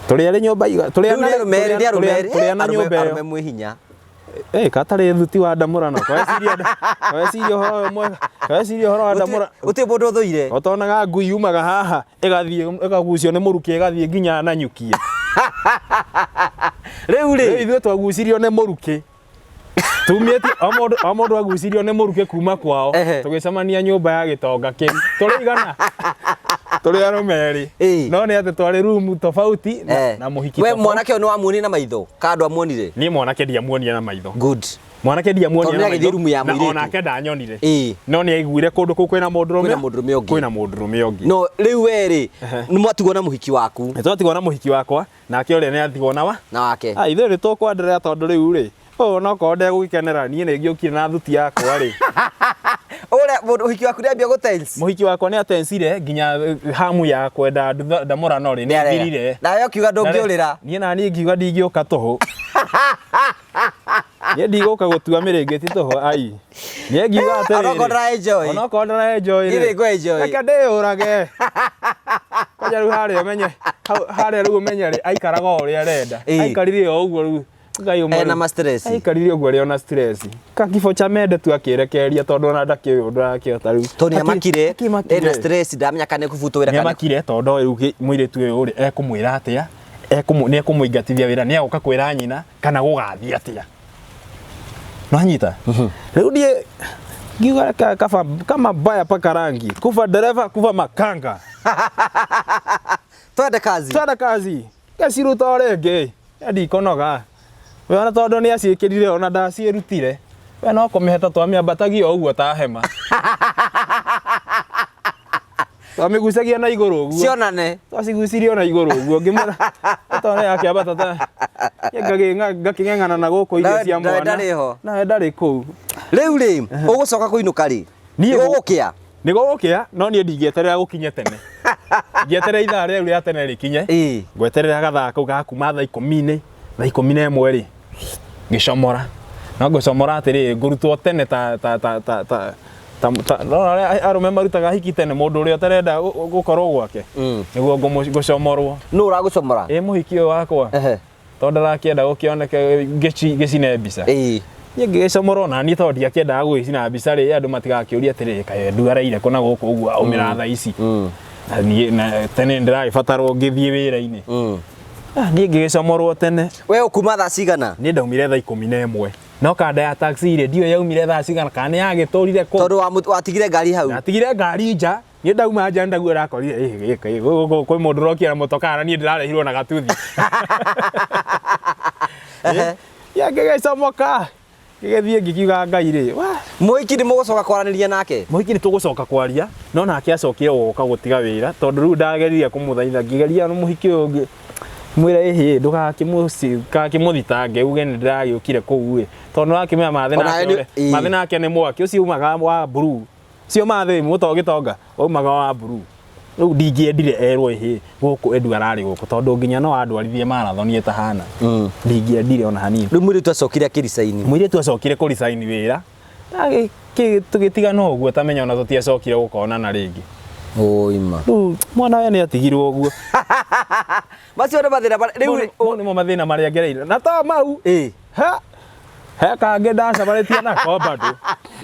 Speaker 1: Tũrĩ erĩ nyũmba tũrĩ
Speaker 2: Rĩu nĩ arũme erĩ, nĩ arũme erĩ.
Speaker 1: tũrĩ ana nyũmba ĩyo.
Speaker 2: Arũme mwĩ hinya.
Speaker 1: Eh, katarĩ thuti wa ndamũrano. Kaweciria ũhoro ũyũ mwega. Kaweciria ũhoro wa ndamũrano.
Speaker 2: Gũtirĩ mũndũ ũthũire.
Speaker 1: Otonaga ngui yumaga haha ĩgathiĩ ĩkagucio nĩ mũrukĩ ĩgathiĩ nginya Nanyukie.
Speaker 2: Rĩu
Speaker 1: Rĩu
Speaker 2: rĩ,
Speaker 1: ithuĩ twagucirio nĩ mũrukĩ. Tumĩtie o mũndũ agucirio nĩ mũrukĩ kuma kwao.
Speaker 2: Ehe.
Speaker 1: Tũgĩcemania nyũmba ya gĩtonga kĩu. Tũrĩ igana. Tũrĩ arũme erĩ.
Speaker 2: Ĩĩ.
Speaker 1: No nĩ atĩ twarĩ rumu tofauti na,
Speaker 2: eh,
Speaker 1: na mũhiki
Speaker 2: we
Speaker 1: tofauti.
Speaker 2: mwanake ũyũ nĩ wamuonire na maitho kana ndwamuonire?
Speaker 1: Niĩ mwanake ndiamuonire na maitho.
Speaker 2: Good.
Speaker 1: Mwanake ndiamuonire
Speaker 2: Tondũ
Speaker 1: na
Speaker 2: nĩagĩthiĩ
Speaker 1: maitho.
Speaker 2: rumu ya
Speaker 1: Na
Speaker 2: mũirĩtu.
Speaker 1: onake ndanyonire.
Speaker 2: Ĩĩ.
Speaker 1: No nĩ aiguire kũndũ kũu kwĩna mũndũrũme.
Speaker 2: Kwĩna mũndũrũme ũngĩ.
Speaker 1: Kwĩna mũndũrũme ũngĩ.
Speaker 2: No rĩu we rĩ, nĩ mwatigwo na mũhiki waku
Speaker 1: Nĩ twatigwo na mũhiki wakwa nake ũrĩa nĩ atigwo na wa.
Speaker 2: na wake.
Speaker 1: Ah, ithuĩ nĩ tũkwenderea tondũ rĩu rĩ ũyũ onokorwo ndegũgĩkenera niĩ nĩ ngĩũkire na thuti yakwa rĩ.
Speaker 2: Ũrĩa mũndũ ũhiki waku nĩambia gũ tense.
Speaker 1: Mũhiki wakwa nĩ atensire nginya hamu ya kwenda ndamũrano rĩ nĩ thirire.
Speaker 2: Nawe ũkiuga ndũngĩũrĩra.
Speaker 1: Niĩ na niĩ ngiuga ndingĩũka tũhũ. Niĩ ndigũka gũtua mĩrĩngĩti tũhũ ai. Niĩ ngiuga atĩrĩrĩ.
Speaker 2: Onokorwo ndĩra enjoy.
Speaker 1: Onokorwo ndĩra enjoy rĩ.
Speaker 2: Niĩ nĩngũ enjoy.
Speaker 1: Reke ndĩyũrage. Kwanja rĩu harĩa ũmenye harĩa rĩu ũmenye rĩ aikaraga o ũrĩa arenda.
Speaker 2: Ĩĩ.
Speaker 1: Aikarire o ũguo rĩu. Ngai ũmwe.
Speaker 2: Ena ma stress.
Speaker 1: Aikarire ũguo arĩ ona stress. Kakifo cha mende tu akĩrekereria tondũ ona ndakĩũĩ ũndũ arakĩhota rĩu.
Speaker 2: Tondũ nĩamakire,
Speaker 1: Akĩmakire.
Speaker 2: ena stress ndamenya kana nĩekũbutwo wĩra kana
Speaker 1: Nĩamakire tondũ rĩu mũirĩtu ũyũ rĩ ekũmwĩra atĩa, nĩ ekũmũingatithia wĩra, nĩ egũka kwĩra nyina kana gũgathiĩ atĩa. Nĩwanyita? Rĩu niĩ ngiuga kaba kama mbaya paka rangi, kufa dereva kufa makanga.
Speaker 2: Twende kazi.
Speaker 1: Twende kazi. Ngaciruta o rĩngĩ. Ndikonoga. We ona tondũ nĩ aciĩkĩrire ona ndaciĩrutire. We no kũmĩheta twamĩambatagia o ũguo ta hema. Twamĩgucagia na igũrũ ũguo.
Speaker 2: Cionane.
Speaker 1: Twacigucirie na igũrũ ũguo ngĩmwĩra tondũ akĩambata ta ngakĩng'eng'ana na gũkũ irio
Speaker 2: Nawe-
Speaker 1: cia
Speaker 2: nawe
Speaker 1: mwana.
Speaker 2: ndarĩ ho.
Speaker 1: Nawe ndarĩ kũu.
Speaker 2: Rĩu rĩ, ũgũcoka kũinũka rĩ?
Speaker 1: Niĩ gũ-
Speaker 2: Gũgũkĩa.
Speaker 1: Nĩ gũgũkĩa no niĩ ndingĩeterera gũkinye tene. Ngĩeterera ithaa rĩu rĩa tene rĩkinye.
Speaker 2: Ĩĩ.
Speaker 1: Ngweterera gathaa kau ga kuma thaa ikũmi-inĩ, thaa 11 rĩ, ngĩcomora. No ngũcomora atĩrĩrĩ, ngũrutwo tene ta ta ta ta ta ta ta no arĩa arũme marutaga hiki tene mũndũ ũrĩa ũtarenda gũkorwo gwake. Nĩguo ngũcomorwo.
Speaker 2: Nũ ũragũcomora?
Speaker 1: Ĩ mũhiki ũyũ wakwa.
Speaker 2: Ehe.
Speaker 1: Tondũ ndarakĩenda gũkĩoneke ngĩcine mbica.
Speaker 2: Ĩĩ.
Speaker 1: Niĩ ngĩgĩcomorwo na niĩ tondũ ndiakĩendaga gũgĩcina mbica rĩ, andũ matigakĩũrie atĩrĩrĩ kaĩ Edu areire kũ na gũkũ ũguo aumĩra thaa ici. Na niĩ na tene nĩndĩragĩbatarwo ngĩthiĩ wĩra-inĩ. Ah, niĩ ngĩgĩcomorwo tene.
Speaker 2: We ũkuma thaa cigana?
Speaker 1: Niĩ ndaumire thaa 11. No kanda ya taxi rĩ ndiũĩ yaumire thaa cigana kana nĩ yagĩtũrire kũ.
Speaker 2: Tondũ watigire ngari hau.
Speaker 1: Ndatigire ngari nja. Niĩ ndauma nja ndaguo ndakorire kwĩ mũndũ ũrokire na mũtokaa na niĩ ndĩrarehirwo na gatuthi. Ya ngĩgĩcomoka. Ngĩgĩthiĩ ngĩkiuga Ngai rĩ, wa
Speaker 2: Mũhiki nĩ mũgũcoka kwaranĩria nake?
Speaker 1: Mũhiki nĩ tũgũcoka kwaria no nake acokire gũka gũtiga wĩra tondũ rĩu ndageririe kũmũthaitha ngĩgeria na mũhiki ũyũ ũngĩ mwĩra ĩhĩ ndũgakĩmũthitange uge nĩ ndĩragĩũkire kũu ĩ tondũ nĩwakĩmenya mathĩ
Speaker 2: Onawe
Speaker 1: nake
Speaker 2: nĩ- ĩĩ.
Speaker 1: mathĩ nake nĩ mwaki ũcio umaga wa blue cio mathĩ mũto gĩtonga waumaga wa blue rĩu ndingĩendire erwo ĩhĩ gũkũ Edu ararĩ gũkũ tondũ nginya no andwarithie marathoni ĩtahana ndingĩendire ona hanini.
Speaker 2: Rĩu mũirĩtu acokire akĩricaini.
Speaker 1: Mũirĩtu acokire kũricaini wĩra tũgĩtigana ũguo tamenya ona tũtiacokire gũkonana rĩngĩ.
Speaker 2: Ũima.
Speaker 1: Rĩu mwana we nĩ atigirwo ũguo.
Speaker 2: Macio nĩ mathĩna marĩa rĩu
Speaker 1: Mau nĩmo mathĩna marĩa ngereire na to mau.
Speaker 2: Ĩĩ.
Speaker 1: Ha he kangĩ ndacemanĩtie nako bado.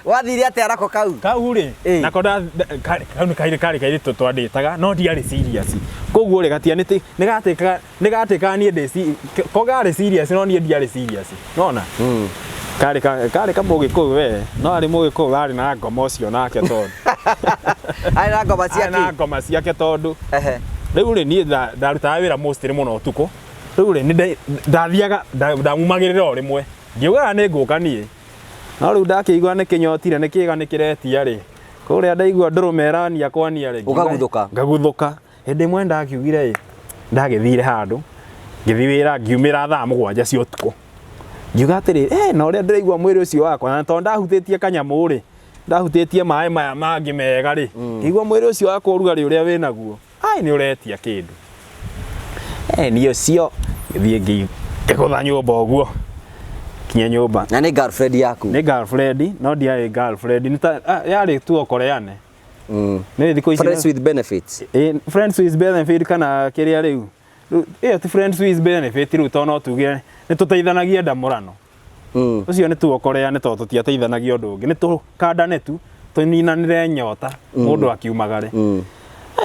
Speaker 2: Wathire atĩa nako kau?
Speaker 1: Kau rĩ
Speaker 2: Ĩĩ.
Speaker 1: nako kau nĩ karĩ karĩ kairĩtu twandĩtaga no ndiarĩ serious. Koguo rĩ gatianĩte nĩgatĩkaga nĩgatĩkaga niĩ ndĩ ko garĩ serious no niĩ ndiarĩ serious. Nona? Karĩ karĩ kamũgĩkũyũ we no arĩ mũgĩkũyũ arĩ na ngoma ũcio nake tondũ.
Speaker 2: Arĩ na ngoma
Speaker 1: Arĩ na
Speaker 2: ciake.
Speaker 1: ngoma ciake tondũ.
Speaker 2: Ehe.
Speaker 1: Rĩu rĩ niĩ ndarutaga wĩra mostly mũno ũtukũ. Rĩu rĩ nĩ ndathiaga ndamumagĩrĩra o rĩmwe. Ngiugaga nĩ ngũka niĩ. No rĩu ndakĩigua nĩ kĩnyotire nĩ kĩga nĩ kĩretia rĩ. Kũrĩa ndaigua ndũrũme ĩrania kwania rĩ.
Speaker 2: Ũkaguthũka.
Speaker 1: Ngaguthũka. Hĩndĩ ĩmwe ndakiugire ĩ, ndagĩthire handũ, ngĩthiĩ wĩra ngiumĩra thaa 7 cia ũtukũ. Ngiuga atĩrĩ, na ũrĩa ndĩraigua mwĩrĩ ũcio wakwa, na tondũ ndahutĩtie kanyamũ rĩ, ndahutĩtie maĩ maya mangĩ mega rĩ, ngĩigua mwĩrĩ ũcio wakwa ũrugarĩ ũrĩa wĩnaguo, ai nĩ ũretia kĩndũ. Niĩ ũcio, ngĩthiĩ ngĩgũtha nyũmba ũguo, kinya nyũmba.
Speaker 2: Na nĩ girlfriend yaku?
Speaker 1: Nĩ girlfriend, no ndiarĩ girlfriend, nĩ ta yarĩ tu okoreane. Nĩ thikũ ici.
Speaker 2: Friends with benefits.
Speaker 1: Friends with benefit kana kĩrĩa rĩu. Rĩu ĩyo ti friends with benefit rĩu tondũ no tuge nĩ tũteithanagia ndamũrano. Ũcio nĩ tuokoreane tondũ tũtiateithanagia ũndũ ũngĩ. Nĩ tũkandane tu, tũninanĩre nyota mũndũ akiumagare.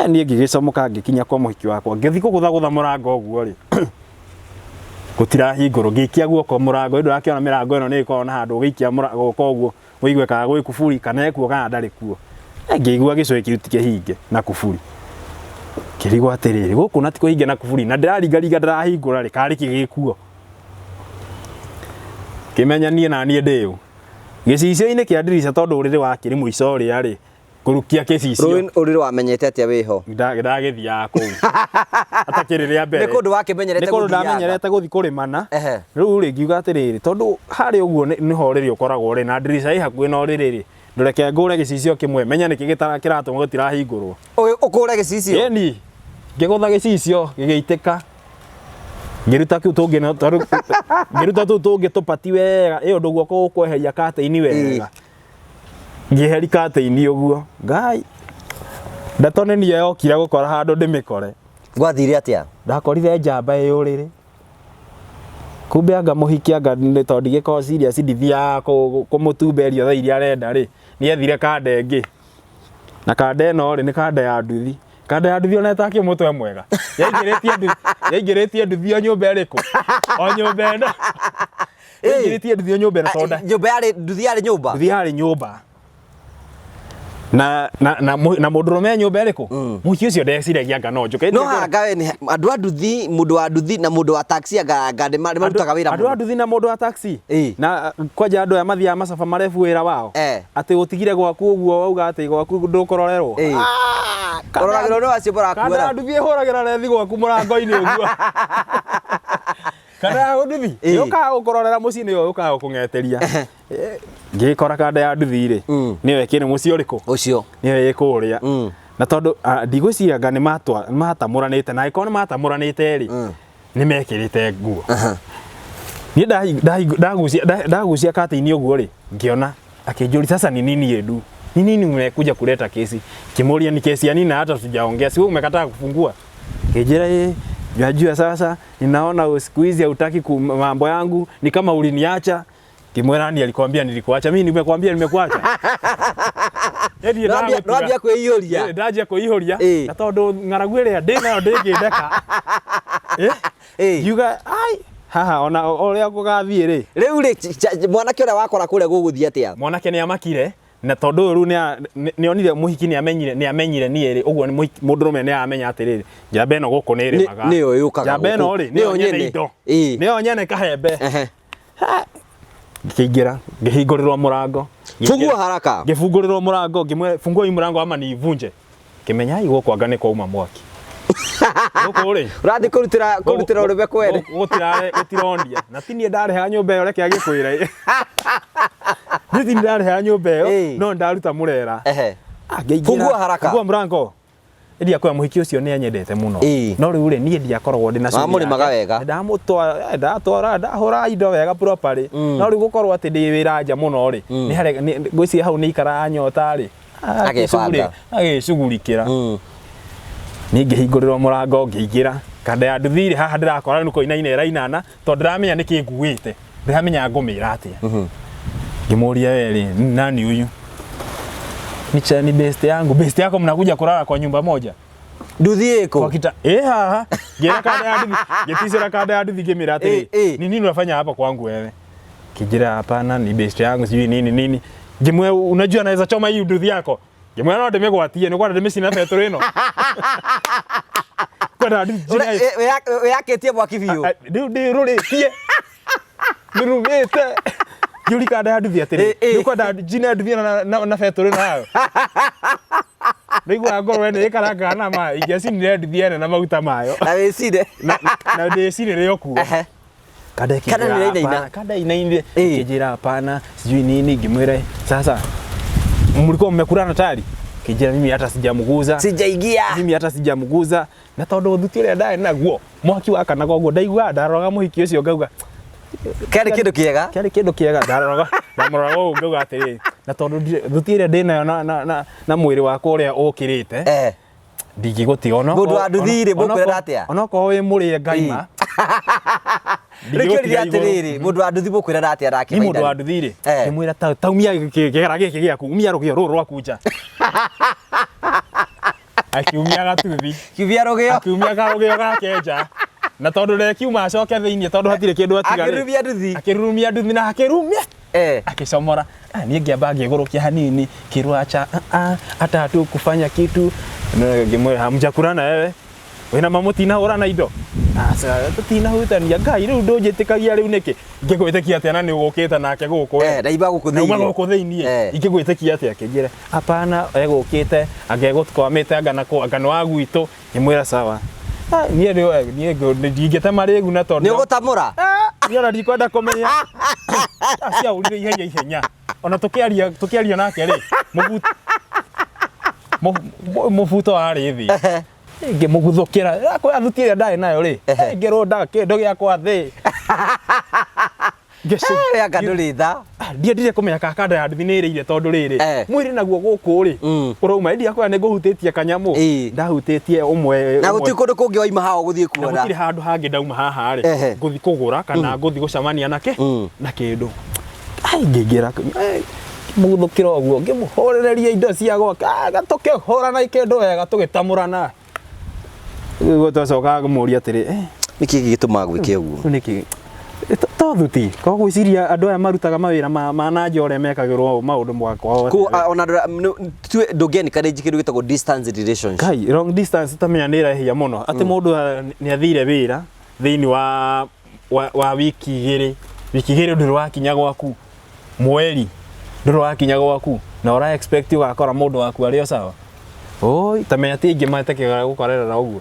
Speaker 1: Niĩ ngĩgĩcomoka ngĩkinya kwa mũhiki wakwa, ngĩthiĩ kũgũthagũtha mũrango ũguo rĩ, gũtirahingũrwo, ngĩikia guoko mũrango, nĩ ndũrakĩona mĩrango ĩno nĩ ĩkoragwo na handũ ũgĩikia guoko ũguo ũigue kana gwĩ kuburi, kana ekuo kana ndarĩ kuo. Ngĩigua gĩcũhĩ kĩu ti kĩhinge na kuburi. Ngĩrigwo atĩrĩrĩ, gũkũ na ti kũhinge na kuburi, na ndĩraringaringa ndĩrahingũra rĩ, karĩ kĩ gĩkuo? Ngĩmenya niĩ na niĩ ndĩ ũ. Gĩcicio-inĩ kĩa ndirica tondũ ũrĩrĩ wakĩrĩ mũico ũrĩa rĩ, kũrukia gĩcicio.
Speaker 2: Rũĩ ũrĩrĩ wamenyete atĩa wĩho?
Speaker 1: Ndagĩthiaga kũu. Atakĩrĩ rĩa mbere.
Speaker 2: Nĩ kũndũ wakĩmenyerete
Speaker 1: Nĩ kũndũ
Speaker 2: gũthiaga.
Speaker 1: ndamenyerete gũthiĩ kũrĩmana.
Speaker 2: Ehe.
Speaker 1: Rĩu rĩ, ngiuga atĩrĩrĩ, tondũ harĩa ũguo nĩho ũrĩrĩ ũkoragwo rĩ, na ndirica ĩ hakuhĩ na ũrĩrĩ rĩ, ndũreke ngũre gĩcicio kĩmwe, menye nĩkĩ kĩratũma gũtirahingũrwo.
Speaker 2: Ũkũre gĩcicio?
Speaker 1: Ĩni, ngĩgũtha gĩcicio, gĩgĩitĩka. Ngĩruta kĩu tũngĩ na tondũ ngĩruta tũu tũngĩ tũpati wega, ĩ ũndũ guoko gũkweheria curtain wega. Ngĩeheri curtain ũguo. Ngai. Ndeto nĩ niĩ yokire gũkora handũ ndĩmĩkore.
Speaker 2: Gwathire atĩa?
Speaker 1: Ndakorire njamba ĩ ũrĩrĩ. Kumbe anga mũhiki anga nĩ tondũ ndigĩkoragwo serious ndithiaga kũmũtumberia thaa iria arenda rĩ, nĩethire kanda ĩngĩ. Na kanda ĩno rĩ, nĩ kanda ya nduthi. Kanda ya nduthi ona ĩtakĩ mũtwe mwega. Yaingĩrĩtie nduthi, yaingĩrĩtie nduthi o nyũmba ĩrĩkũ? O nyũmba ĩno. Yaingĩrĩtie nduthi o nyũmba ĩno tondũ
Speaker 2: Nyũmba yarĩ, nduthi yarĩ nyũmba?
Speaker 1: Nduthi yarĩ nyũmba. Na mũndũrũme e nyũmba ĩrĩkũ? Mũhiki ũcio ndeciragia anga no njũke.
Speaker 2: No anga we nĩ andũ a nduthi, mũndũ wa nduthi na mũndũ wa taxi anga nĩ marutaga wĩra
Speaker 1: Andũ a
Speaker 2: mũno.
Speaker 1: nduthi na mũndũ wa taxi.
Speaker 2: Ĩĩ.
Speaker 1: Na kwanja andũ aya mathiaga macaba marebu wĩra wao. Atĩ ũtigire gwaku ũguo wauga atĩ gwaku ndũkũrorerwo.
Speaker 2: Ũroragĩrwo nĩ acio marakuoera.
Speaker 1: Kana nduthi ĩhũragĩra rethi gwaku mũrango-inĩ ũguo. Kana ya nduthi yũkaga gũkũrorera mũciĩ nĩyo yũkaga gũkũng'eteria. Ngĩkora kanda ya nduthi rĩ, nĩyo ĩkĩrĩ mũciĩ ũrĩkũ?
Speaker 2: Ũcio.
Speaker 1: Nĩyo ĩ kũrĩa. Na tondũ ndigwĩciria anga nĩ matamũranĩte, na angĩkorwo nĩ matamũranĩte rĩ, nĩ mekĩrĩte nguo. Niĩ ndagucia curtain ũguo rĩ, ngĩona akĩnjũria sasa ni nini Edu? Ni nini umekuja kuleta kesi? Kĩmũria ni kesi ya nini na hata tujaongea. Si wewe umekataa kufungua? Kĩnjĩra ĩ, najua sasa ninaona siku hizi hautaki mambo yangu, ni kama uliniacha. Kimwera nani alikwambia nilikuacha? Mimi nimekwambia nimekuacha. Yaani ndagũtiga.
Speaker 2: Ndwambia kwĩiyũria.
Speaker 1: Ndanjia kwĩihũria.
Speaker 2: Ĩĩ.
Speaker 1: Na tondũ ng'aragu ĩrĩa ndĩ nayo ndĩngĩndeka.
Speaker 2: Ĩĩ.
Speaker 1: Ngiuga, ai, haha ona ũrĩa gũgathiĩ rĩ.
Speaker 2: Rĩu rĩ, mwanake ũrĩa wakora kũrĩa gũgũthiĩ atĩa?
Speaker 1: Mwanake nĩ amakire, na tondũ ũyũ rĩu nĩ onire mũhiki nĩ amenyire, nĩ amenyire niĩ rĩ, ũguo nĩ mũndũrũme nĩ aramenya atĩrĩrĩ, njamba ĩno gũkũ nĩ ĩrĩmaga.
Speaker 2: Nĩyo yũkaga
Speaker 1: Njamba ĩno
Speaker 2: gũkũ.
Speaker 1: rĩ,
Speaker 2: Nĩyo
Speaker 1: nĩyo nyene
Speaker 2: nyene.
Speaker 1: indo.
Speaker 2: Ĩĩ.
Speaker 1: Nĩyo nyene kahembe.
Speaker 2: Ehe.
Speaker 1: Ha! Ngĩingĩra, ngĩhingũrĩrwo mũrango.
Speaker 2: Fungua haraka.
Speaker 1: Ngĩbungũrĩrwo mũrango, ngĩmwĩra fungua hii mũrango ama niivunje. Ngĩmenya ai gũkũ anga nĩ kwauma mwaki. Gũkũ rĩ,
Speaker 2: Ũrathiĩ kũrutĩra ũrũme kwene.
Speaker 1: Gũtirondia. Na ti niĩ ndarehaga nyũmba ĩyo, reke agĩkwĩre. Niĩ ti niĩ ndarehaga nyũmba ĩyo,
Speaker 2: Ĩĩ.
Speaker 1: no ndaruta mũrera.
Speaker 2: Ehe.
Speaker 1: Ngĩingĩra.
Speaker 2: Fungua haraka.
Speaker 1: Fungua mũrango. Ĩndĩ akwĩra mũhiki ũcio nĩ anyendete mũno.
Speaker 2: Ĩĩ.
Speaker 1: No rĩu rĩ, niĩ ndiakoragwo ndĩ na shughuli
Speaker 2: Wamũrĩmaga
Speaker 1: yake.
Speaker 2: wega.
Speaker 1: Ndamũtwara, ndatwara, ndahũra indo wega properly. No rĩu gũkorwo atĩ ndĩ wĩra nja mũno rĩ, nĩ harĩa, ngwĩciria hau nĩ ikaraga nyota rĩ.
Speaker 2: Agĩbanga.
Speaker 1: Agĩcugurikĩra. Niĩ ngĩhingũrĩrwo mũrango ngĩingĩra. Kanda ya nduthi rĩ, haha ndĩrakora nĩ kũinaina ĩrainana, tondũ ndĩramenya nĩkĩ nguĩte. Ndĩramenya ngũmĩra atĩa. Ngĩmũria we rĩ, nani huyu? Ni best yangu. Best yako mnakuja kulala kwa nyumba moja?
Speaker 2: Nduthi ĩkũ?
Speaker 1: Kwa kita, haha. Ngĩra kanda ya nduthi, ngĩticĩra kanda ya nduthi ngĩmĩra atĩrĩ, ni nini unafanya hapa kwangu wewe? Kijira hapana, ni best yangu sijui nini nini. Ngĩmwĩra unajua naweza choma hii nduthi yako. Ngĩmwĩra no ndĩmĩgwatie, nĩ kwenda ndĩmĩcine betũrũ ĩno. Kwenda ndĩmĩcine.
Speaker 2: Wĩyakĩtie mwaki biũ.
Speaker 1: Rĩu ndĩrũrĩtie. Ndĩrumĩte. Ngĩũria kanda ya nduthi atĩrĩ, nĩ kwenda njine nduthi ĩno na betũrũ ĩno yayo. Nĩiguaga ngũrwe nĩ ĩkarangaga na maĩ, ingĩacinire nduthi ene na maguta mayo.
Speaker 2: Na wĩcire.
Speaker 1: Na ndĩcinĩre o kuo. Kada
Speaker 2: Kada
Speaker 1: ikĩnjĩra
Speaker 2: nĩrainaina.
Speaker 1: hapana, kada inainire
Speaker 2: Ĩĩ.
Speaker 1: ikĩnjĩra hapana, sijui nini, ngĩmwĩra sasa mlikuwa mmekulana tayari? Kĩnjĩra mimi hata sijamguza.
Speaker 2: Sijaingia.
Speaker 1: Mimi hata sijamguza na tondũ thuti ũrĩa ndarĩ naguo mwaki wakanaga ũguo ndaiguaga ndaroraga mũhiki ũcio ngauga
Speaker 2: Kĩarĩ kĩndũ kĩega.
Speaker 1: Kĩarĩ kĩndũ kĩega, ndaroraga ndamũroraga ũguo ngauga atĩrĩrĩ, na tondũ thuti ĩrĩa ndĩnayo na mwĩrĩ wakwa ũrĩa ũkĩrĩte ndingĩgũtiga ona
Speaker 2: Mũndũ wa nduthi rĩ, mũkwĩrana atĩa?
Speaker 1: Onokorwo wĩ mũrĩe ngaima.
Speaker 2: Rĩu kĩũria atĩrĩrĩ, mũndũ wa nduthi mũkwĩrana atĩa nake?
Speaker 1: Ni mũndũ wa nduthi rĩ, ngĩmwĩra taumia kĩgera gĩkĩ gĩaku, umia rũgĩo rũrũ rwaku nja. Akiumia gatuthi.
Speaker 2: Kiumia rũgĩo.
Speaker 1: Akiumia karũgĩo gake nja. Na tondũ ndekiuma acoke thĩinĩ tondũ hatirĩ kĩndũ atiga rĩ.
Speaker 2: Akĩrurumia nduthi.
Speaker 1: Akĩrurumia nduthi na akĩrumia. Akĩcomora. Ah, niĩ ngĩamba ngĩgũrũkia hanini, kĩrwo acha, ah, hata hatu kufanya kitu. Ngĩmwĩra hamjakurana wewe. Wĩna ma mũtinahũrana indo? Aca, tũtinahutania. Ngai rĩu ndũnjĩtĩkagia rĩu nĩkĩ? Ingĩgwĩtĩkia atĩa na nĩ ũgũkĩte nake gũkũ we?
Speaker 2: Na ima gũkũ
Speaker 1: Na uma
Speaker 2: thĩinĩ.
Speaker 1: gũkũ thĩinĩ. Ingĩgwĩtĩkia atĩa? Akĩnjĩra hapana, egũkĩte anga egũkwamĩte anga nakũ anga nĩ wa gwitũ. Ngĩmwĩra sawa. Ah, niĩ rĩu niĩ ndingĩtema rĩgu na tondũ
Speaker 2: Nĩ ũgũtamũra?
Speaker 1: Niĩ ona ndikwenda kũmenya. Aciahũrire ihenya ihenya. Ona tũkĩaria tũkĩaria nake rĩ, mũbuto warĩ thĩ. Ngĩmũguthũkĩra, akwĩra thuti ĩrĩa ndarĩ nayo rĩ, ngĩrũnda kĩndũ gĩakwa thĩ.
Speaker 2: We anga ndũrĩ tha.
Speaker 1: Ndiendire kũmenya kana kanda ya nduthi nĩ ĩrĩire tondũ rĩrĩ, mwĩrĩ naguo gũkũ rĩ, ũrauma ĩndi akwĩra nĩ ngũhutĩtie kanyamũ. Ndahutĩtie ũmwe.
Speaker 2: Na gũtirĩ kũndũ kũngĩ waima haha ũgũthiĩ
Speaker 1: Na
Speaker 2: kuona.
Speaker 1: gũtirĩ handũ hangĩ ndauma haha rĩ, ngũthiĩ kũgũra kana ngũthiĩ gũcemania nake na kĩndũ. Ai, ngĩingĩra ngĩmũguthũkĩra ũguo, ngĩmũhũrĩrĩria indo cia gwake, tũkĩhũrana ikĩndũ wega tũgĩtamũrana. Rĩu twacokaga ngũmũria atĩrĩ,
Speaker 2: Nĩkĩ gĩgĩtũmaga gwĩke ũguo?
Speaker 1: Nĩkĩ? To thuti, ko gwĩciria andũ aya marutaga mawĩra ma na nja ũrĩa mekagĩrwo maũndũ mwakwa.
Speaker 2: Koguo ona ndũngĩ encourage kĩndũ gĩtagwo distance relationship.
Speaker 1: Kai, long distance tamenya nĩ ĩrahia mũno. Atĩ mũndũ nĩ athire wĩra thĩinĩ wa wiki igĩrĩ. Wiki igĩrĩ ndũrĩ wakinya gwaku. Mweri ndũrĩ wakinya gwaku. Na ũra expect ũgakora mũndũ waku arĩ o sawa. Oi, tamenya ti aingĩ matekĩga gũkorerera ũguo.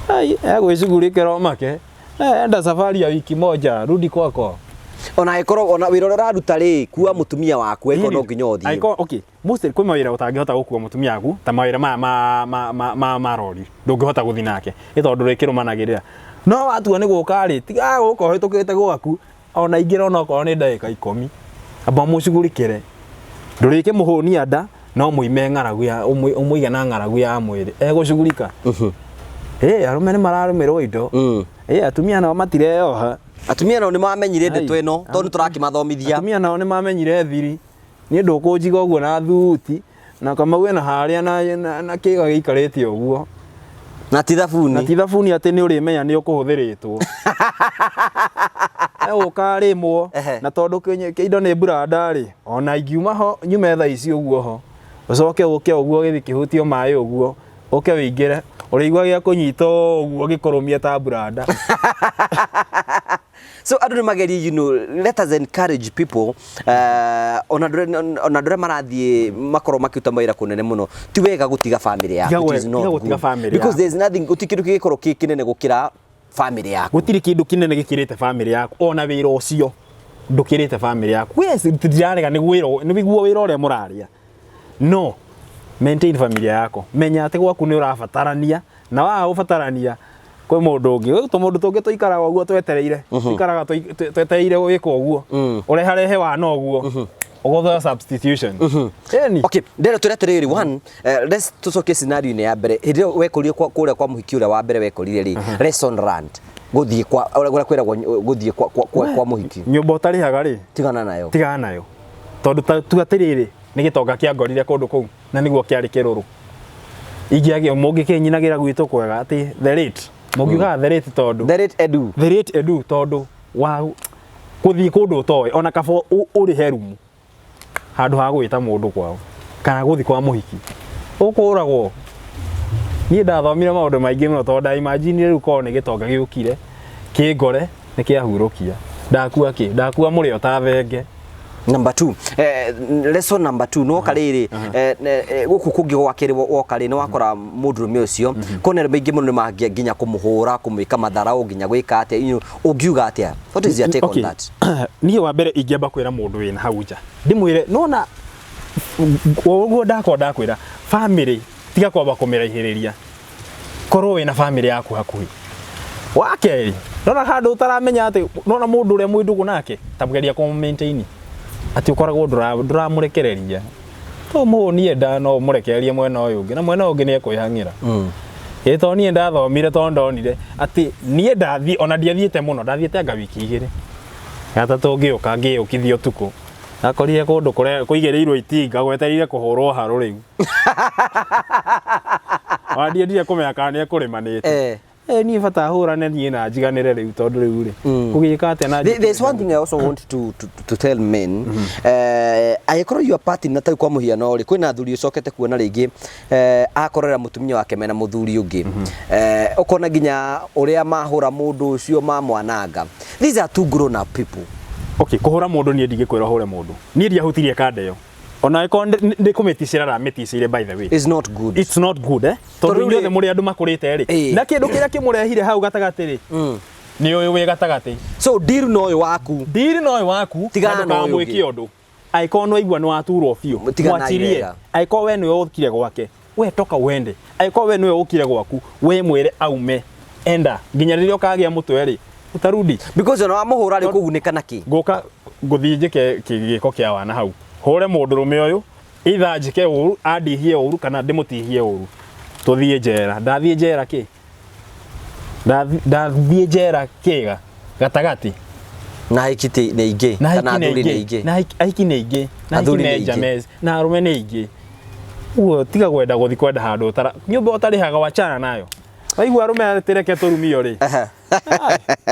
Speaker 1: Ai, egwĩcugurĩkĩra o make. Enda safari ya wiki moja, rudi kwako.
Speaker 2: Ona angĩkorwo ona wĩra ũrĩa ũraruta rĩ, kua mũtumia waku angĩkorwo no nginya ũthiĩ.
Speaker 1: Angĩkorwo, okay, mostly kwĩ mawĩra ũtangĩhota gũkua mũtumia waku, ta mawĩra maya ma rori, ndũngĩhota gũthiĩ nake, nĩ tondũ ndũrĩkĩrũmanagĩrĩra. No watua nĩ gũka rĩ, tiga gũka ũhĩtũkĩte gwaku, ona ingĩra onokorwo nĩ ndagĩka 10, amba mũcugurikĩre. Ndũrĩkĩmũhũnia nda, no mũime ng'aragu ya, ũmũige na ng'aragu ya mwĩrĩ. Egũcugurika. Arũme nĩ mararũmĩrwo indo. Atumia nao matireyoha.
Speaker 2: Atumia nao nĩ mamenyire ndeto ĩno, tondũ nĩ tũrakĩmathomithia.
Speaker 1: Atumia nao nĩ mamenyire thiri. Niĩ ndũkũnjiga ũguo na thuti, na Kamau ena harĩa na kĩga gĩikarĩte ũguo.
Speaker 2: Na ti thabuni.
Speaker 1: Na ti thabuni atĩ nĩ ũrĩmenya nĩ ũkũhũthĩrĩtwo. Egũka rĩmwo, na tondũ kĩindo nĩ mburanda rĩ, ona ingiuma ho nyume thaa ici ũguo ho, ũcoke ũke ũguo gĩthiĩ kĩhutio maĩ ũguo, ũke wĩingĩre, ũrĩigua gĩa kũnyita ũguo gĩkũrũmie ta mburanda.
Speaker 2: So andũ nĩ magerie, you know, let us encourage people, ona andũ arĩa marathiĩ makorwo makĩruta mawĩra kũnene mũno, ti wega gũtiga family yaku.
Speaker 1: Tiga
Speaker 2: It is not
Speaker 1: tiga gũtiga
Speaker 2: good.
Speaker 1: family
Speaker 2: Because
Speaker 1: yaku.
Speaker 2: there is nothing, gũtirĩ kĩndũ kĩngĩkorwo kĩ kĩnene gũkĩra family yaku.
Speaker 1: Gũtirĩ kĩndũ kĩnene gĩkĩrĩte family yaku, ona wĩra ũcio ndũkĩrĩte family yaku. Yes, ndirarega nĩ wĩra, nĩguo wĩra ũrĩa mũrarĩa. No maintain familia yako. Menya atĩ gwaku nĩ ũrabatarania, na waga gũbatarania kwĩ mũndũ ũngĩ. Gwĩ tũmũndũ tũngĩ tũikaraga ũguo twetereire. Tũikaraga twetereire gwĩkwo ũguo. Ũreharehe wana ũguo. Ũgũthũa substitution. Ĩni.
Speaker 2: Okay, ndĩrenda twĩre atĩrĩrĩ, one, let's tũcokie scenario-inĩ ya mbere. Hĩndĩ ĩyo wekorire kũrĩa kwa mũhiki ũrĩa wa mbere wekorire rĩ, lesson learned. Gũthiĩ kwa, ũrĩa kwĩragwo gũthiĩ kwa mũhiki.
Speaker 1: Nyũmba ũtarĩhaga rĩ?
Speaker 2: Tigana nayo.
Speaker 1: Tigana nayo. Tondũ tu atĩrĩrĩ, nĩ gĩtonga kĩangorire kũndũ kũu, na nĩguo kĩarĩ kĩrũrũ. Ingĩagĩa, mũngĩkĩnyinagĩra gwitũ kwega atĩ the rate. Mũngiugaga the rate tondũ.
Speaker 2: The rate edu.
Speaker 1: The rate edu tondũ wa gũthiĩ kũndũ ũtoĩ, ona kaba ũrĩhe rumu handũ ha gwĩta mũndũ kwao kana gũthiĩ kwa mũhiki. Ũkũragwo. Niĩ ndathomire maũndũ maingĩ mũno tondũ ndaimagine rĩu korwo nĩ gĩtonga gĩũkire kĩngore nĩ kĩahurũkia. Ndakua kĩ? Ndakua mũrĩo ta thenge.
Speaker 2: Number two, lesson number two noka rĩrĩ, gũkũ kũngĩ gwa kerĩ woka rĩ, nĩ wakora mũndũrũme ũcio kona arũme aingĩ mũno nĩ mangia nginya kũmũhũra, kũmwĩka matharau, nginya gwĩka atĩa. Ũngiuga atĩa? What is your take on that?
Speaker 1: Niĩ wa mbere ingĩamba kwĩra mũndũ wĩna hau nja, ndĩmwĩre nona ũguo ndakwa ndakwĩra family, tiga kwamba kũmĩraihĩrĩria, korwo wĩna family yaku hakuhĩ. Wa kerĩ, nona handũ ũtaramenya atĩ nona mũndũ ũrĩa mwĩ ndũgũ nake, ta geria kũ maintain atĩ ũkoragwo ndũramũrekereria to mũhũnie nda, no ũmũrekererie mwena ũyũ ũngĩ na mwena ũyũ ũngĩ nĩ ekwĩhang'ĩra. Ĩ to niĩ ndathomire to ndonire atĩ niĩ ndathiĩ, ona ndiathiĩte mũno, ndathiĩte anga wiki 2, gatatũ ngĩũka ngĩũkithia ũtukũ, ndakorire kũndũ kũigĩrĩirwo itinga gwetereire kũhũrwo harũ rĩu. Ona ndiendire kũmenya kana nĩ ekũrĩmanĩte. Eh, niĩ bata hũrane niĩ na njiganĩre rĩu, tondũ rĩu rĩ gũgĩka atĩa na
Speaker 2: There's one thing I also want to tell men. Angĩkorwo your partner, ta kwa mũhiano rĩ, kwĩna athuri ũcokete kuona rĩngĩ akorera mũtumia wake mena mũthuri ũngĩ, ũkona nginya ũrĩa mahũra mũndũ ũcio mamwananga. These are two grown up people.
Speaker 1: Okay, kũhũra mũndũ, niĩ ndingĩkwĩra ũhũre mũndũ. Niĩ ndiahutirie kanda ĩyo, ona ĩkorwo nĩ kũmĩticĩra ramĩticĩire, by the way.
Speaker 2: It's not good.
Speaker 1: It's not good, eh, tondũ
Speaker 2: Tondũ
Speaker 1: inyuothe mũrĩ andũ makũrĩte rĩ, na kĩndũ kĩrĩa kĩmũrehire hau gatagatĩ rĩ, nĩ ũyũ wĩ gatagatĩ.
Speaker 2: So deal na ũyũ waku.
Speaker 1: Ndiri na ũyũ waku.
Speaker 2: Tigana
Speaker 1: na
Speaker 2: na ũyũ
Speaker 1: ndũkamwĩke
Speaker 2: ũngĩ.
Speaker 1: ũndũ angĩkorwo nĩ waigua nĩ waturwo biũ.
Speaker 2: Tigana naye
Speaker 1: Mwachirie.
Speaker 2: wega.
Speaker 1: Angĩkorwo we nĩwe ũkire gwake, we toka uende. Angĩkorwo we nĩwe ũkire gwaku, we mwĩre aume, enda nginya rĩrĩa ũkagĩa mũtwe rĩ, utarudi.
Speaker 2: Because ona wamũhũra rĩ, ũkũgunĩka nakĩ?
Speaker 1: Ngũka ngũthiĩ njĩke gĩko kĩa wana hau, hũre mũndũrũme ũyũ, either njĩke ũru andihie ũru kana ndĩmũtihie ũru, tũthiĩ njera. Ndathiĩ njera kĩ? Ndathiĩ njera kĩga gatagatĩ.
Speaker 2: Na hiki nĩ aingĩ
Speaker 1: Na
Speaker 2: kana
Speaker 1: ahiki nĩ
Speaker 2: athuri nĩ
Speaker 1: aingĩ
Speaker 2: aingĩ.
Speaker 1: Na ahiki nĩ aingĩ na ahiki
Speaker 2: Athuri nĩ
Speaker 1: nĩ
Speaker 2: aingĩ.
Speaker 1: njamez na arũme nĩ aingĩ. Ũguo tiga gwenda gũthiĩ kwenda handũ ũtara nyũmba ũtarĩhaga, wachana nayo. Waigua arũme atĩ reke tũrumio rĩ,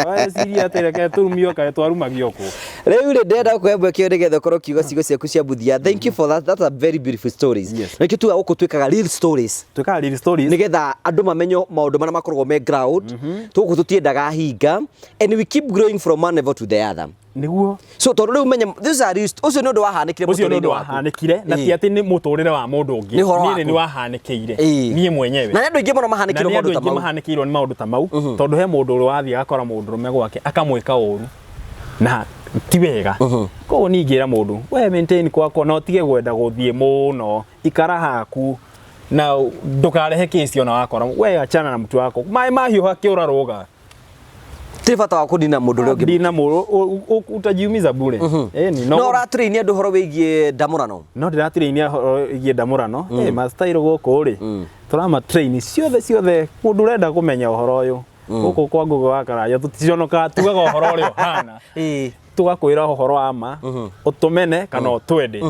Speaker 1: weciria atĩ reke tũrumio, kaĩ twarumagio kũ?
Speaker 2: Rĩu rĩ, ndĩrenda gũkũhe mweke ũyũ nĩgetha ũkorwo ũkiuga ciugo ciaku cia mũthia. Thank you for that. That's a very beautiful stories.
Speaker 1: Yes.
Speaker 2: Nĩkĩo tugaga gũkũ twĩkaga real stories.
Speaker 1: Twĩkaga real stories.
Speaker 2: Nĩgetha andũ mamenye maũndũ marĩa makoragwo me ground. Tũgũkũ tũtiendaga hinga, and we keep growing from one level to the other.
Speaker 1: Nĩguo.
Speaker 2: So tondũ rĩu menye these are real, ũcio nĩ ũndũ wahanĩkire
Speaker 1: Ũcio nĩ
Speaker 2: mũtũrĩre-inĩ
Speaker 1: ũndũ
Speaker 2: waku.
Speaker 1: wahanĩkire, na ti atĩ nĩ mũtũrĩre wa mũndũ ũngĩ.
Speaker 2: Nĩ ũhoro
Speaker 1: Niĩ
Speaker 2: waku.
Speaker 1: nĩ nĩ wahanĩkĩire niĩ mwenyewe.
Speaker 2: Na nĩ andũ aingĩ mũno
Speaker 1: Na
Speaker 2: mahanĩkĩirwo
Speaker 1: nĩ andũ
Speaker 2: maũndũ ta
Speaker 1: aingĩ
Speaker 2: mau.
Speaker 1: mahanĩkĩirwo nĩ maũndũ ta mau, tondũ he mũndũ ũrĩa wathiĩ agakora mũndũrũme gwake akamwĩka ũru na ti wega. Koguo niĩ ingĩra mũndũ, we maintain kwakwa na ũtige gwenda gũthiĩ mũno, ikara haku na ndũkarehe kĩci. Ona wakora, we achana na mtu wako, maĩ mahiũha kĩũra rũga.
Speaker 2: Tirĩ bata wa kũnina mũndũ ũrĩa ũngĩ.
Speaker 1: Ndina mũndũ utajiumiza bure. Ĩni.
Speaker 2: No ũratrain andũ ũhoro wĩgiĩ ndamũrano?
Speaker 1: No ndĩratrain ũhoro wĩgiĩ ndamũrano. Ma style gũkũ rĩ, tũrama train ciothe ciothe. Mũndũ ũrenda kũmenya ũhoro ũyũ, gũkũ kwa Ngũgĩ wa Karanja tũticonokaga, tugaga ũhoro ũrĩa ũhana. Tũgakwĩra ũhoro wa ma, ũtũmene kana ũtwende,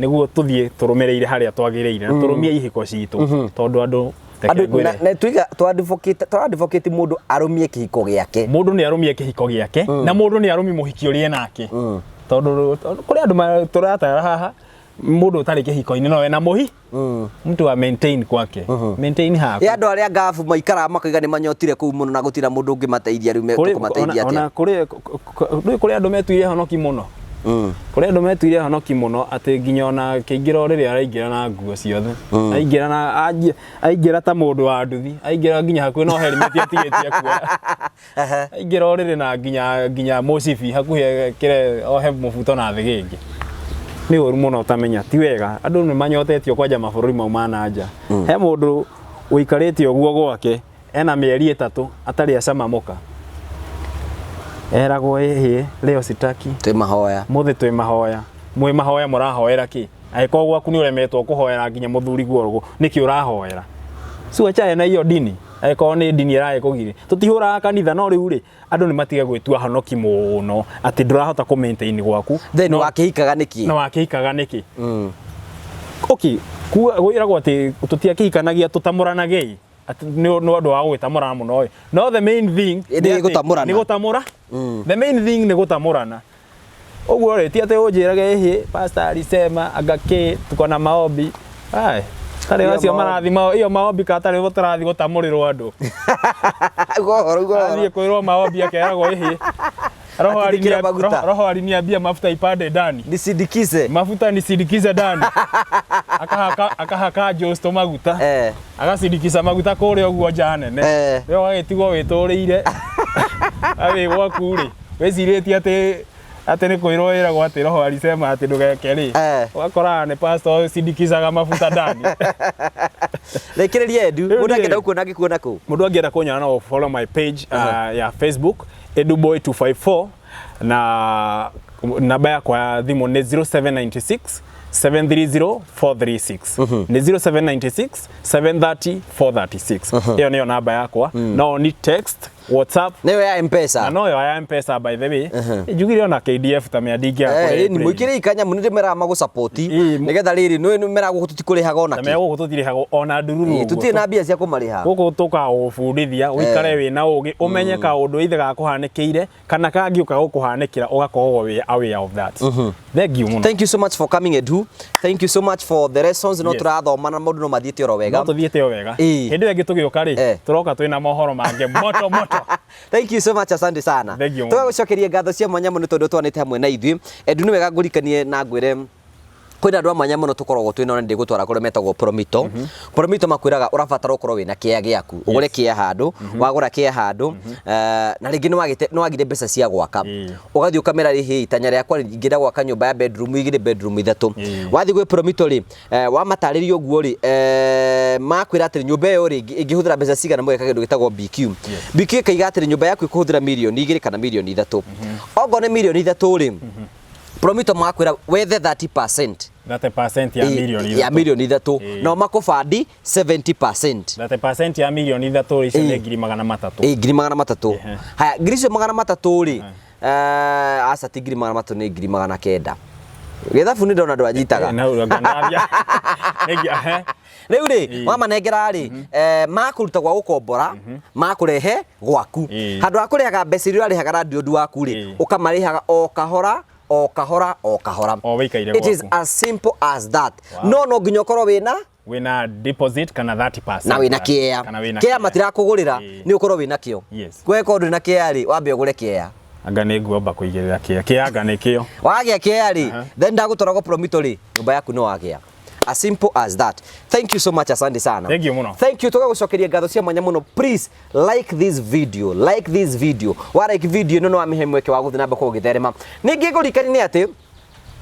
Speaker 1: nĩguo tũthiĩ tũrũmĩrĩire harĩa twagĩrĩire na tũrũmie ihiko citũ, tondũ andũ, reke
Speaker 2: Andũ
Speaker 1: ngwĩre,
Speaker 2: na tuiga twa advocate mũndũ arũmie kĩhiko gĩake.
Speaker 1: Mũndũ nĩ arũmie kĩhiko gĩake, na mũndũ nĩ arũmie mũhiki ũrĩa enake, tondũ kũrĩ andũ tũratara haha, mũndũ ũtarĩ kĩhiko-inĩ no ena mũhi mtu wa maintain kwake, maintain haku.
Speaker 2: Ĩ andũ arĩa ngabu maikaraga makauga nĩ manyotire kũu mũno na gũtirĩ mũndũ ũngĩmateithia, rĩu tũkũmateithia
Speaker 1: Ona
Speaker 2: atĩa?
Speaker 1: kũrĩ rĩu kũrĩ andũ metuire honoki mũno. Kũrĩ andũ metuire honoki mũno atĩ nginya ona kĩingĩra rĩrĩa araingĩra na nguo ciothe, aingĩra na aingĩra ta mũndũ wa nduthi, aingĩra nginya hakuhĩ no helmet atigĩtie kuoya, aingĩra ũrĩrĩ na nginya mũcibi hakuhĩ ekĩre ohe mũbuto na thĩgĩngĩ. Nĩ ũru mũno ũtamenya, ti wega. Andũ nĩ manyotetio kwanja mabũrũri mau ma na nja. He mũndũ ũikarĩte ũguo gwake ena mĩeri 3 atarĩ acama mũka, eragwo, "Ĩhĩ, leo sitaki."
Speaker 2: Twĩ mahoya.
Speaker 1: Mũthĩ twĩ mahoya. Mwĩ mahoya mũrahoera kĩ? Angĩkorwo gwaku nĩ ũremetwo kũhoera nginya mũthuri guo, nĩkĩ ũrahoera? Si wachane na hiyo dini angĩkorwo nĩ dini ĩragĩkũgiria. Tũtihũraga kanitha, no rĩu rĩ, andũ nĩ matige gwĩtua honoki mũno atĩ ndũrahota kũ maintain gwaku.
Speaker 2: Then wakĩhikaga nĩkĩ?
Speaker 1: Na wakĩhikaga nĩkĩ? Okay, kuga gwĩragwo atĩ tũtiakĩhikanagia tũtamũranagei atĩ nĩ ũndũ wa gwĩtamũrana mũno ĩ, no the main thing
Speaker 2: Nĩ
Speaker 1: atĩ
Speaker 2: gũtamũrana.
Speaker 1: Nĩ gũtamũra. The main thing nĩ gũtamũrana. Ũguo rĩ, ti atĩ ũnjĩrage, "Ĩhĩ, pastor alisema anga kĩ tuko na maombi." Ai, tarĩ
Speaker 2: Iyo
Speaker 1: acio
Speaker 2: maombi.
Speaker 1: marathi iyo maombi ka tarĩ tũrathiĩ gũtamũrĩrwo andũ.
Speaker 2: Uga ũhoro, uga ũhoro.
Speaker 1: Athiĩ kwĩrwo maombi akeragwo, "Ĩhĩ." Roho
Speaker 2: Atindĩkĩra maguta.
Speaker 1: roho aliniambia mafuta ipande ndani.
Speaker 2: Nisindikize.
Speaker 1: Mafuta nisindikize ndani. Akahaka akahaka Josto maguta. Agacindikica maguta kũrĩa ũguo nja nene. We ũgagĩtigwo wĩtũrĩire. Awĩ gwaku rĩ, wĩcirĩtie atĩ nĩ kwĩrwo wĩragwo atĩ roho alisema atĩ ndũgeke rĩ. Ũgakoraga nĩ pastor ũcindikicaga mafuta ndani.
Speaker 2: Rĩkĩrĩria Edu,
Speaker 1: Rĩu
Speaker 2: mũndũ
Speaker 1: niĩ-
Speaker 2: angĩenda gũkuona angĩkuona kũ?
Speaker 1: Mũndũ angĩenda kũnyona no follow my page ya Facebook eduboy 254 na namba yakwa ya thimũ nĩ 0796 730 436 nĩ 0796 730 436. Ĩyo nĩyo namba yakwa, no ni text, WhatsApp.
Speaker 2: Nĩyo ya
Speaker 1: Na
Speaker 2: M-Pesa.
Speaker 1: noyo ya Mpesa, by the way, njugire ona KDF ta mĩa ndingĩaga.
Speaker 2: Ĩni mũikĩre ikanya nĩ ndĩmeraga magũsapoti nĩgetha rĩrĩ nĩ meraga gũkũ tũtikũrĩhaga ona
Speaker 1: Ta
Speaker 2: kĩ.
Speaker 1: mĩa gũkũ tũtirĩhagwo ona ndururu.
Speaker 2: Ĩ,
Speaker 1: Ũguo.
Speaker 2: Tũtirĩ na mbia cia kũmarĩha.
Speaker 1: Gũkũ tũkagũbundithia ũikare wĩna ũgĩ, ũmenye kaũndũ ithe gakũhanĩkĩire kana kangĩũka gũkũhanĩkĩra ũgakorwo wĩ aware of that. Thank you mũno.
Speaker 2: Thank you so much for coming, Edu. Thank you so much for the lessons. No tũrathoma na maũndũ no mathiĩte oro wega.
Speaker 1: No tũthiĩte o wega.
Speaker 2: Ĩ.
Speaker 1: Hĩndĩ ĩyo ĩngĩ tũgĩũka rĩ, tũroka twĩna mohoro mangĩ moto moto.
Speaker 2: Thank you so much, asante sana.
Speaker 1: Thank you mũno.
Speaker 2: Tũgagũcokeria ngatho cia mwanya mũno tondũ twanĩte hamwe na ithuĩ. Edu, nĩ wega ngũrikanie na ngwĩre kwĩna andũ a mwanya mũno tũkoragwo twĩna na ndĩgũtwara kũrĩa metagwo Promito. Promito makwĩraga ũrabatara ũkorwo wĩna kĩa gĩaku, ũgũre kĩa handũ, wagũra kĩa handũ, na rĩngĩ nĩwagire mbeca cia gwaka. Ũgathiĩ ũkamera rĩ, itanya rĩakwa rĩ, ingĩenda gwaka nyũmba ya bedroom igĩrĩ, bedroom ithatũ. Wathiĩ gwĩ Promito rĩ, wamatarĩria ũguo rĩ, makwĩra atĩrĩ nyũmba ĩyo rĩ ĩngĩhũthĩra mbeca cigana, mũgeka kĩndũ gĩtagwo BQ. BQ ĩkaiga atĩrĩ nyũmba yaku ĩkũhũthĩra mirioni 2 kana mirioni 3. Ongorwo nĩ mirioni 3 rĩ, Promito makwĩra wethe 30%.
Speaker 1: 30% ya mirioni
Speaker 2: ya
Speaker 1: 3.
Speaker 2: mirioni 3, nao makũbandi 70%.
Speaker 1: 30% ya mirioni 3 icio nĩ 300,000.
Speaker 2: Ĩ, 300,000. Haya, ngiri icio 300 rĩ, aca ti 300,000, nĩ 900,000. Gĩthabu nĩ ndona ndwanyitaga.
Speaker 1: Na ũrĩa nganavia. Nĩ.
Speaker 2: Rĩu rĩ, wamanengera rĩ, makũruta gwa gũkombora, makũrehe gwaku. Handũ ha kũrĩhaga mbeca iria ũrarĩhaga landlord waku rĩ, ũkamarĩhaga o kahora o kahora o kahora.
Speaker 1: O wĩikaire
Speaker 2: It is
Speaker 1: gwaku.
Speaker 2: as simple as that. No nginya ũkorwo wĩna
Speaker 1: Wĩna deposit kana 30%.
Speaker 2: Na wĩna kĩea.
Speaker 1: Kana wĩna
Speaker 2: Kĩea matirakũgũrĩra, nĩ ũkorwo wĩna kĩo. Kweko ndũrĩ na kĩea rĩ, wambe ũgũre kĩea.
Speaker 1: Anga nĩ nguomba kũigĩrĩra kĩea. Kĩea anga nĩ kĩo.
Speaker 2: Wagĩa kĩea rĩ, then ndagũtwara gwa Promito rĩ, nyũmba yaku nĩ wagĩa. As simple as that. Thank you so much, asante sana.
Speaker 1: Thank you mũno.
Speaker 2: Thank you, tũgagũcokeria ngatho cia mwanya mũno. Please like this video, like this video. Wa like video ĩno no wamĩhe mweke wa gũthiĩ na mbere gũgĩtherema. Ningĩ ngũririkanie nĩ atĩ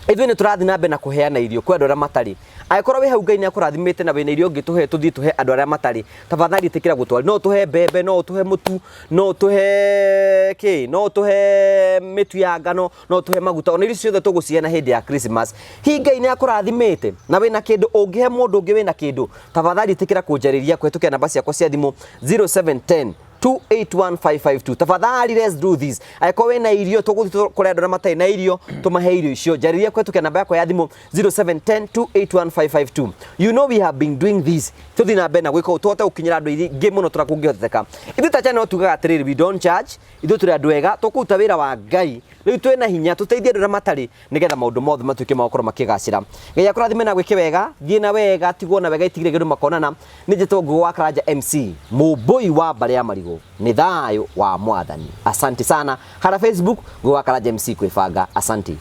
Speaker 2: ithuĩ nĩ tũrathiĩ na mbere na kũheana irio kwĩ andũ arĩa matarĩ. Angĩkorwo wĩ hau Ngai nĩ akũrathimĩte na wĩna irio ũngĩtũhe tũthiĩ tũhe andũ arĩa matarĩ, tafadhali ĩtĩkĩra gũtwara. No ũtũhe mbembe, no ũtũhe mũtu, no ũtũhe kĩ, no ũtũhe mĩtu ya ngano, no ũtũhe maguta, ona irio ciothe tũgũciheana hĩndĩ ya Christmas. Hihi Ngai nĩ akũrathimĩte na wĩna kĩndũ ũngĩhe mũndũ ũngĩ wĩna kĩndũ, tafadhali ĩtĩkĩra kũnjarĩria kũhĩtũkĩra namba ciakwa cia thimũ 0710 281552. Tafadhali let's do this. Angĩkorwo wĩna irio tũgũthiĩ kũrĩa andũ arĩa matarĩ na irio tũmahe irio icio, njarĩria kũhĩtũkĩra namba yakwa ya thimũ 0710 281552. You know we have been doing this, tũthiĩ na mbere na gwĩka ũũ tũhote gũkinyĩra andũ aingĩ mũno tũrĩa kũngĩhotekeka. Ithuĩ ta channel tugaga atĩrĩrĩ, we don't charge. Ithuĩ tũrĩ andũ ega, tũkũruta wĩra wa Ngai. Rĩu twĩna hinya tũteithie andũ arĩa matarĩ nĩgetha maũndũ mothe matuĩke ma gũkorwo makĩgacĩra. Ngai akũrathime na gwĩke wega, thiĩ na wega, tigwo na wega, itigire kĩndũ makonana. Nĩ njĩtwo Ngũgĩ wa Karanja MC, mũmbũi wa mbarĩ ya marigũ. Nĩ thayũ wa Mwathani. Asante sana. Hara Facebook Ngũgĩ wa Karanja MC kwĩbanga. Asante.